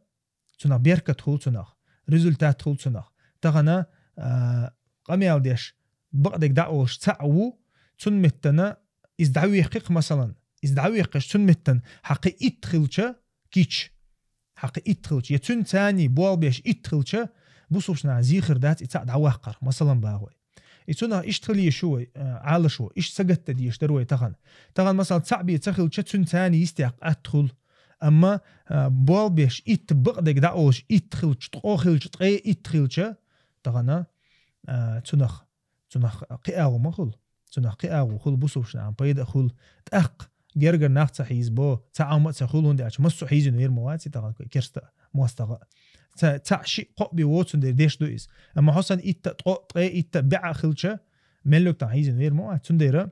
цунах беркат хуьлу цунах, результат хуьлу цунах. Тахана, а, къамел деш, бакъдерг дӀа а олуш цхьаъ ву, цунна меттана иза дӀавехкхи-кх, масалан, иза дӀавехкхаш, цунна меттана хьан кхин итт хилча, кийча, хьан кхин итт хилча, я цуьнан царний болх беш итт хилча, бусулбачу нахана зе хир дац и цхьаъ дӀаваккхар, масалан, боху вай. И цунах иштта хила езаш ю вай, а, Ӏалашо, иштта сагатдан дезаш дара вай тахана. Тахана, масалан, цхьаъ бен ца хилча, цуьнан царний йистехь атта хуьлу. Амма, а, болх беш итт бакъдерг дӀа а олуш, итт хилча, ткъо хилча, ткъе итт хилча, тахана, а, цунах, цунах кхин агӀо ма хуьлу. Цунах кхин агӀо хуьлу, бусулбачу нахана пайда а хуьлу. ТӀаккха гергара нах ца хьийзабо, цхьа Ӏамма а ца хуьлу, хӀунда аьлча массо а хьийзина вер ма вац и тахана керста мостагӀа а. Ца-, цхьаъ, шиъ, кхоъ бен воцун дерг деш ду иза. Амма хьо санна итт а, ткъо а, ткъе итт а, бӀе а хилча, меллиг тахана хьийзина вер ма вац. Цундела,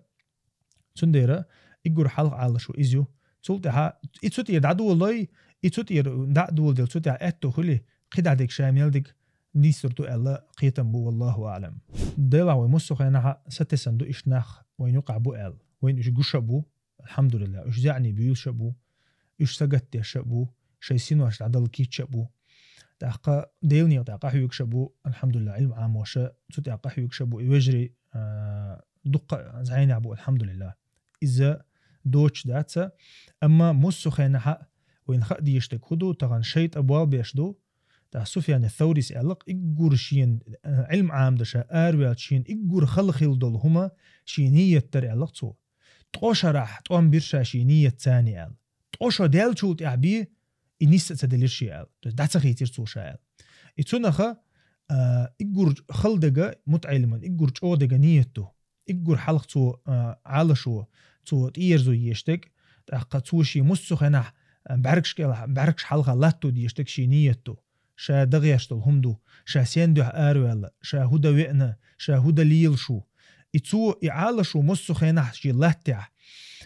цундела иггур хьалха Ӏалашо иза ю. Цул тӀаьхьа и цу тӀера дӀадолалой, и цу тӀера дӀа а доладелла, цу тӀехь аьтто хуьлий, кхидӀа дерг ша мел дерг нийсур ду аьлла кхетам бу, валлаху аӀлам. Делахь вай массо а хенахь а сатесна ду иштта нах вайна юкъахь бу аьлла. Вайна уьш гуш а бу, алхьамдулиллахӀ, уьш заьӀни буьйлуш а бу, уьш сагатдеш а бу, шайн синош дӀадала кийча а бу. ТӀаккха Делан некъа тӀехь къахьоьгуш а бу, алхьамдулиллахӀ, Ӏилма Ӏамош а цу тӀехь къахьоьгуш а бу, и вежарий, а, дуккха а зӀенехь бу, алхьамдулиллахӀ. Иза доцуш дац, амма массо а хенахь а вайна хаа дезаш дерг хӀун ду, тахана шайтӀа болх беш ду, тӀаккха Суфьян ас-Саврис аьлла-кх, иггур шена, а, Ӏилма Ӏамадеш араваьлча шена иггур хала хилла долу хӀума шен ният дара аьлла-кх цо. ткъо шарахь тӀом бира ша шен нийят цани аьлла. Ткъо шо даьллачул тӀехь бе, и нийса ца делира шен аьлла. То есть дӀа ца хийцира цо ша аьлла. И цунах, а, иггур хала дега мутаӀеллиман, иггур чӀогӀа дега нийят ду. Иггур хьалха цо, а, Ӏалашо, цо тӀеерзо езаш дег, тӀаккха цо шен муссу хенахь, а, бӀаьргаш кӀел-, бӀаьргаш хьалха латто дезаш дег шен нийят ду. Ша дагӀеш долу хӀума ду, ша сен дуьхьа араваьлла, ша хӀу дан веана, ша хӀу дан лелаш ву. И цо, и Ӏалашо муссу хенахь шен латтехь,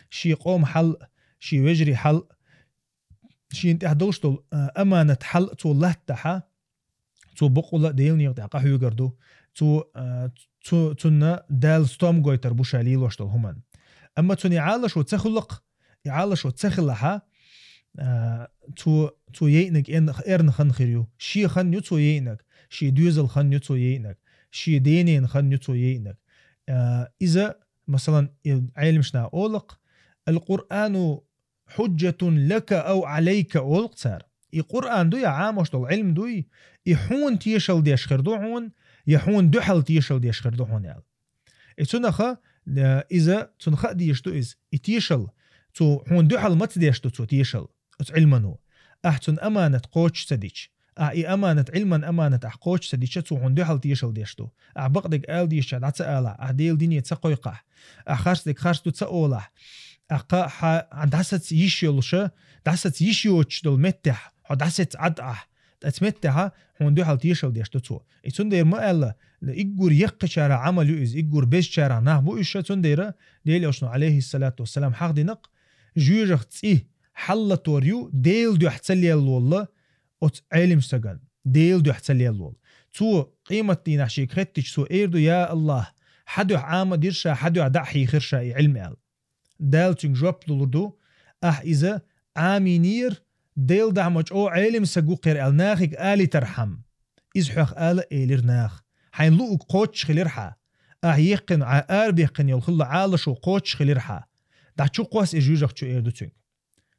шен къоман хьал, шен вежарий хьал, шена тӀехь долуш долу, а, аманат хьал цо латтахьа, цо бакъволу а Делан некъа тӀехь къахьоьгур ду, цо, а, цу-, цунна Дала стом гойтур бу ша лелош долу хӀуманна. Амма цунна и Ӏалашо ца хуьлу-кх, и Ӏалашо ца хилахьа, а, цо, цо яйинарг эн-, эрна хан хир ю. Шен хан ю цо яйинарг, шен доьзал хан ю цо яйинарг, шен денен хан ю цо яйинарг. А, иза, масалан, и Ӏелимаш наха олу-кх: «Ал-Къуръану хьуджжатун лака ау Ӏалайка», олу-кх цара. И Къуръан дуй, я Ӏамош долу Ӏилм дуй, и хьуна тешалла деш хир ду хьуна, я хьуна дуьхьал тешалла деш хир ду хьуна аьлла. И цунаха, э, иза, цунна хаа дезаш ду иза, и тешалла, цо хьуна дуьхьал маца деш ду цо тешалла, оцу Ӏилмано. Ахь цунна аманат кхочуш ца дича, ахь и аманат, Ӏилман аманат ахь кхочуш ца дича, цо хьуна дуьхьал тешалла деш ду. Ахь бакъдерг ала дезачохь дӀа ца алахь, ахь Делан дине ца кхойкхахь, ахь харцдерг харц ду ца олахь, ахь кха хьан дӀасаца йиш йолуша, дӀасаца йиш йоцуш долу меттехь хьо дӀасаца Ӏад ахь, оцу меттехьа хьуна дуьхьал тешалла деш ду цо. И цундела ма аьлла, иггур яккхачарах Ӏамал ю иза, иггур безачарах нах бу уьш ша, цундела Делан Элчано, алейхиссалату вассалам, хьахдина-кх, жоьжахати цӀий хьаллатор ю Делан дуьхьа ца лелла волу оцу Ӏелимчу стагана, Делан дуьхьа ца лелла волу. Цо къематдийнахь шега хеттича, цо эр ду: «Я АллахӀ, хьан дуьхьа Ӏама а дира ша, хьан дуьхьа дӀа а хьийхира ша и Ӏилма», – аьлла. Дала цуьнга жоп лур ду: «Ахь иза Ӏамийнера, Делан дуьхьа ма чӀогӀа Ӏелим стаг ву-кх хӀара», – аьлла, нахе алийтархьама. Иза хьох ала а элира наха. Хьайн луъург кхоччуш хилира хьан. Ахь яьккхина, хьан арабаьккхина йолу хилла Ӏалашо кхоччуш хилира хьан. ДӀа чу кхосса и жоьжахати чу, эр ду цуьнга.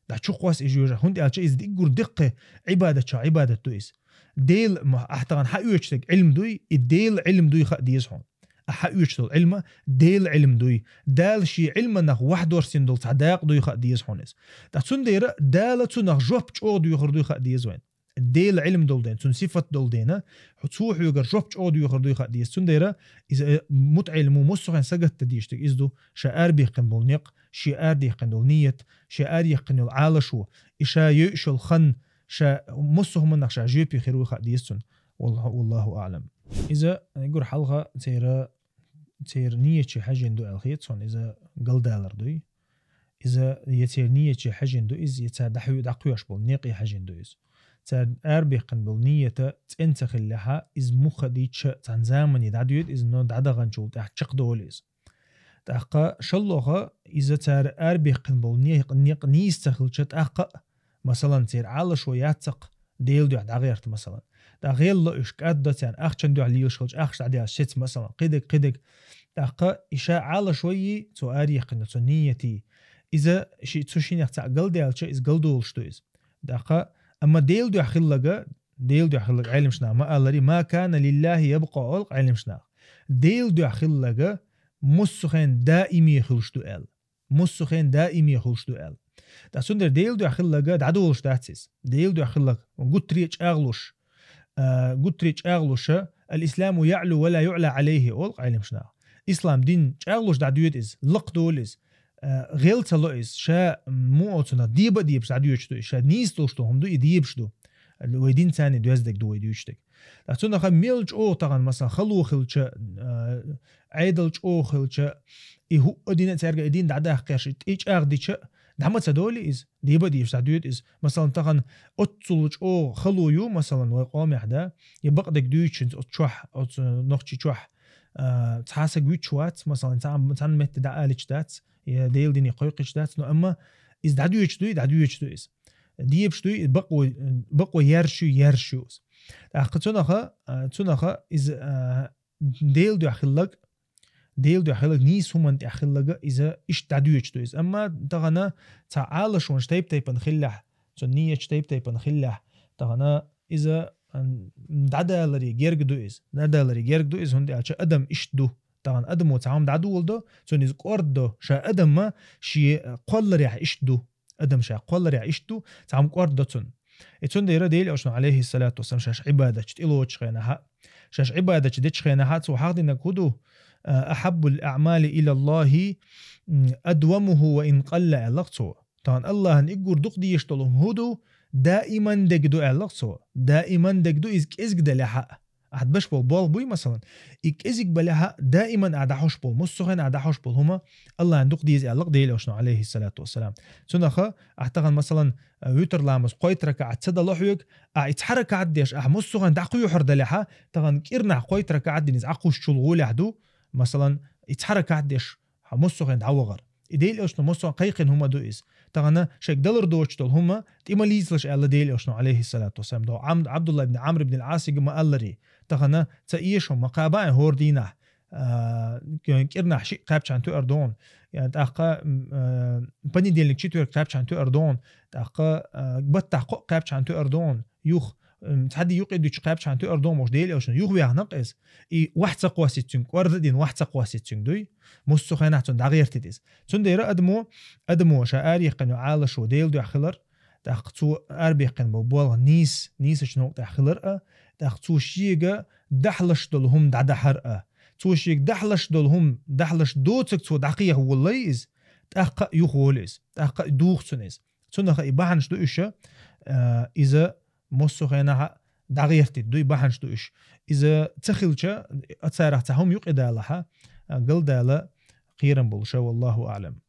ДӀа чу кхосса и жоьжахати, хӀунда аьлча иза диггур диккхи Ӏибадат чохь Ӏибадат ду иза. Дела, ма, ахь тахана хьаоьцуш дерг Ӏилма дуй, и Делан Ӏилма дуй хаа деза хьуна. Ахь хьаоьцуш долу Ӏилма Делан Ӏилма дуй. Дала шен Ӏилманах вахдорсийна долу цхьа дакъа дуй хаа деза хьуна иза. Ткъа цундела Дала цунах жоп чӀогӀа доьхур дуй хаа деза вайна. Делан Ӏилма долу дела, цуьнан сифат долу дела, хьо цо хьоьгара жоп чӀогӀа доьхур дуй хаа деза. Цундела иза, э, мутаӀеллим ву, массо а хенахь сагатдан дезаш дерг иза ду, ша арабаьккхина болу некъ, шен арадаьккхина долу нийят, шен арадаьккхина йолу Ӏалашо, и ша йойуш йолу хан, ша массо а хӀуманах ша жоьпе хир вуй хаа деза цунна. Валла-, валлаху аӀлам. Иза, э, гур хьалха церан, церан нийятче хьаьжжина ду аьлла хета суна, иза галдалар дуй. Иза я церан нийятче хьаьжжина ду иза, я цара дӀахьу-, дӀакхоьхьуш болу некъе хьаьжжина ду иза. Цара арабаьккхина болу нийята цӀена ца хиллехьа, иза муха дийча, цхьана замане дӀадоьду иза, но дӀадаханчул тӀаьхьа чекхдолу иза. ТӀаккха шолгӀа, иза цара арабаьккхина болу некъ, некъ нийса ца хилча, тӀаккха а, масалан, церан Ӏалашо яц-кх Делан дуьхьа дӀагӀерта, масалан. ТӀаккха гӀелло уьш, кӀаддо царна, ахчан дуьхьа лелаш хилча, ахча дӀаделча сеца, масалан, кхидерг, кхидерг. ТӀаккха и ша Ӏалашо йий, цо арабаьккхина, цо нийят йий. Иза ши-, цу шиннех цхьаъ галдаьлча, иза галдолуш ду иза. ТӀаккха, амма Делан дуьхьа хилларг, Делан дуьхьа хилларг, Ӏелимаш наха ма-аллара, «Ма кана лиллахӀи ябкъа», олу-кх Ӏелимаш наха. Делан дуьхьа хилларг массо а хенахь даиме хуьлуш ду аьлла. Массо а хенахь даиме хуьлуш ду аьлла. Ткъа цундела Делан дуьхьа хилларг дӀадолуш дац иза. Делан дуьхьа хилларг гуттаре а чӀагӀлуш, а, гуттаре а чӀагӀлуша, «Ал-исламу яӀлу ва ла юӀла Ӏалайхи», олу-кх Ӏелимаш наха. Ислам дин чӀагӀлуш дӀадоьду иза, лакхадолу иза. А, гӀел ца ло иза, ша муо цунах деба а дебаш дӀадоьдуш ду иза, ша нийса долуш долу хӀума ду, и дебаш ду. Вай дин царна доьзна дерг ду вай дуьйцуш дерг. Ткъа цунах мел чӀогӀа тахана, масалан, хало хилча, а, Ӏедал чӀогӀа хилча, и хӀуъа дина а цаьрга и дин дӀадаккха гӀерташ, и тӀечӀагӀдича, дӀа ма ца долу иза, деба а дебаш дӀадоьду иза. Масалан, тахана оццул чӀогӀа хало ю, масалан, вай къомехь, да, я бакъдерг дуьйцучуьнца оцу чохь, оцу нохчи чохь, а, цхьа саг вуьтуш вац, масалан, цхьа, цхьана метте дӀаалича дац, я Делан дине кхойкхуьйтуш дац, но амма иза дӀадоьдуш дуй, дӀадоьдуш ду иза. Дебаш дуй, бакъо, бакъо яьржаш ю, яьржаш ю иза. ТӀаккха цунаха, а, цунаха иза, а, Делан дуьхьа хилларг, Делан дуьхьа хилларг, нийса хӀуманна тӀехь хилларг, иза иштта дӀадоьдуш ду иза. Амма тахана цхьа Ӏалашонаш тайп-тайпана хиллехь, цу нийяташ тайп-тайпана хиллехь, тахана иза, м, дӀадаларе герга ду иза. ДӀадаларе герга ду иза, хӀунда аьлча адам иштта ду. Тахана адамо цхьа хӀума дӀадоладу, цунна иза кӀордадо, ша адам ший кхолларехь иштта ду. Адам ша кхолларехь иштта ду, цхьа хӀума кӀордадо цунна. И цундела Делан Элчано, алейхиссалату вассалам, шаьш Ӏибадатчу тӀелоцучу хенахьа, шаьш Ӏибадатчу дечу хенахьа цо хьахдинарг хӀун ду? «أحب الأعمال إلى الله أدومها وإن قل», аьлла-кх цо. Тахана Аллахьан уггар дукха дезаш долу хӀума хӀун ду? Даиман дерг ду, аьлла-кх цо. Даиман дерг ду иза кӀезиг далехьа а. Ахьа беш болу болх буй, масалан, и кӀезиг балехьа, даиман ахьа дӀахьош болу, массо а хенахь ахьа дӀахьош болу хӀума Аллахьан дукха деза, аьлла-кх Делан Элчано, алейхиссалату вассалам. Цунаха ахьа тахана, масалан, витр ламаз кхойтта ракаӀат ца дало хьоьга, ахьа и цхьа ракаӀат деш, ахьа массо а хенахь дӀакхоьхьур далехьа, тахана кӀирнахь кхойтта ракаӀат дина иза Ӏакхуссучул гӀолехь ду, масалан, и цхьа ракаӀат деш, хьо массо а хенахь дӀавахар. И Делан Элчано массо а кхайкхина хӀума ду иза. Тахана шайга далар доцуш долу хӀума тӀе ма лецалаш, аьлла Делан Элчано, алейхиссалату вассалам. Догу Ӏам-, Ӏабдулла ибн Ӏамр ибн ал-Ӏасига ма аллара: тахана ца эшо ма кхаба хӀора дийнахь, а, кӀирнахь шиъ кхаьбчахьана тоьар догӀун, я, тӀаккха, м, а, понедельник, четверг кхаьбчахьана тоьар догӀун, тӀаккха, а, баттахь кхоъ кхаьбчахьана тоьар догӀун, юха, м, цхьа де юкъе дуьтуш кхаьбчахьана тоьар догӀун бохуш Делан Элчано юхаваьхна-кх иза. И вахь ца кхоссийта цуьнга, кӀорда а дина вахь ца кхоссийта цуьнга дуй. Массо а хенахь цунна дӀагӀертийта иза. Цундела адамо, адамо ша араяьккхина йолу Ӏалашо Делан дуьхьа хилар, тӀаккха цо арабаьккхина болу болх нийса, нийсачу новкъа тӀехь хилар а, тӀаккха цо шега дахьалаш долу хӀума дӀадахьар а, цо шега дахьалаш долу хӀума, дахьалаш доцург цо дӀакхехьа волалой иза, тӀаккха а юхаволу иза, тӀаккха а дугӀу цунна иза. Цунаха и бахьанаш ду уьш, а, иза массо а хенахь дӀагӀертийта ду, и бахьанаш ду уьш. Иза ца хилча, а, царах цхьа хӀума юкъе далахьа, а, галдала кхерам болуша, валлаху аӀлам.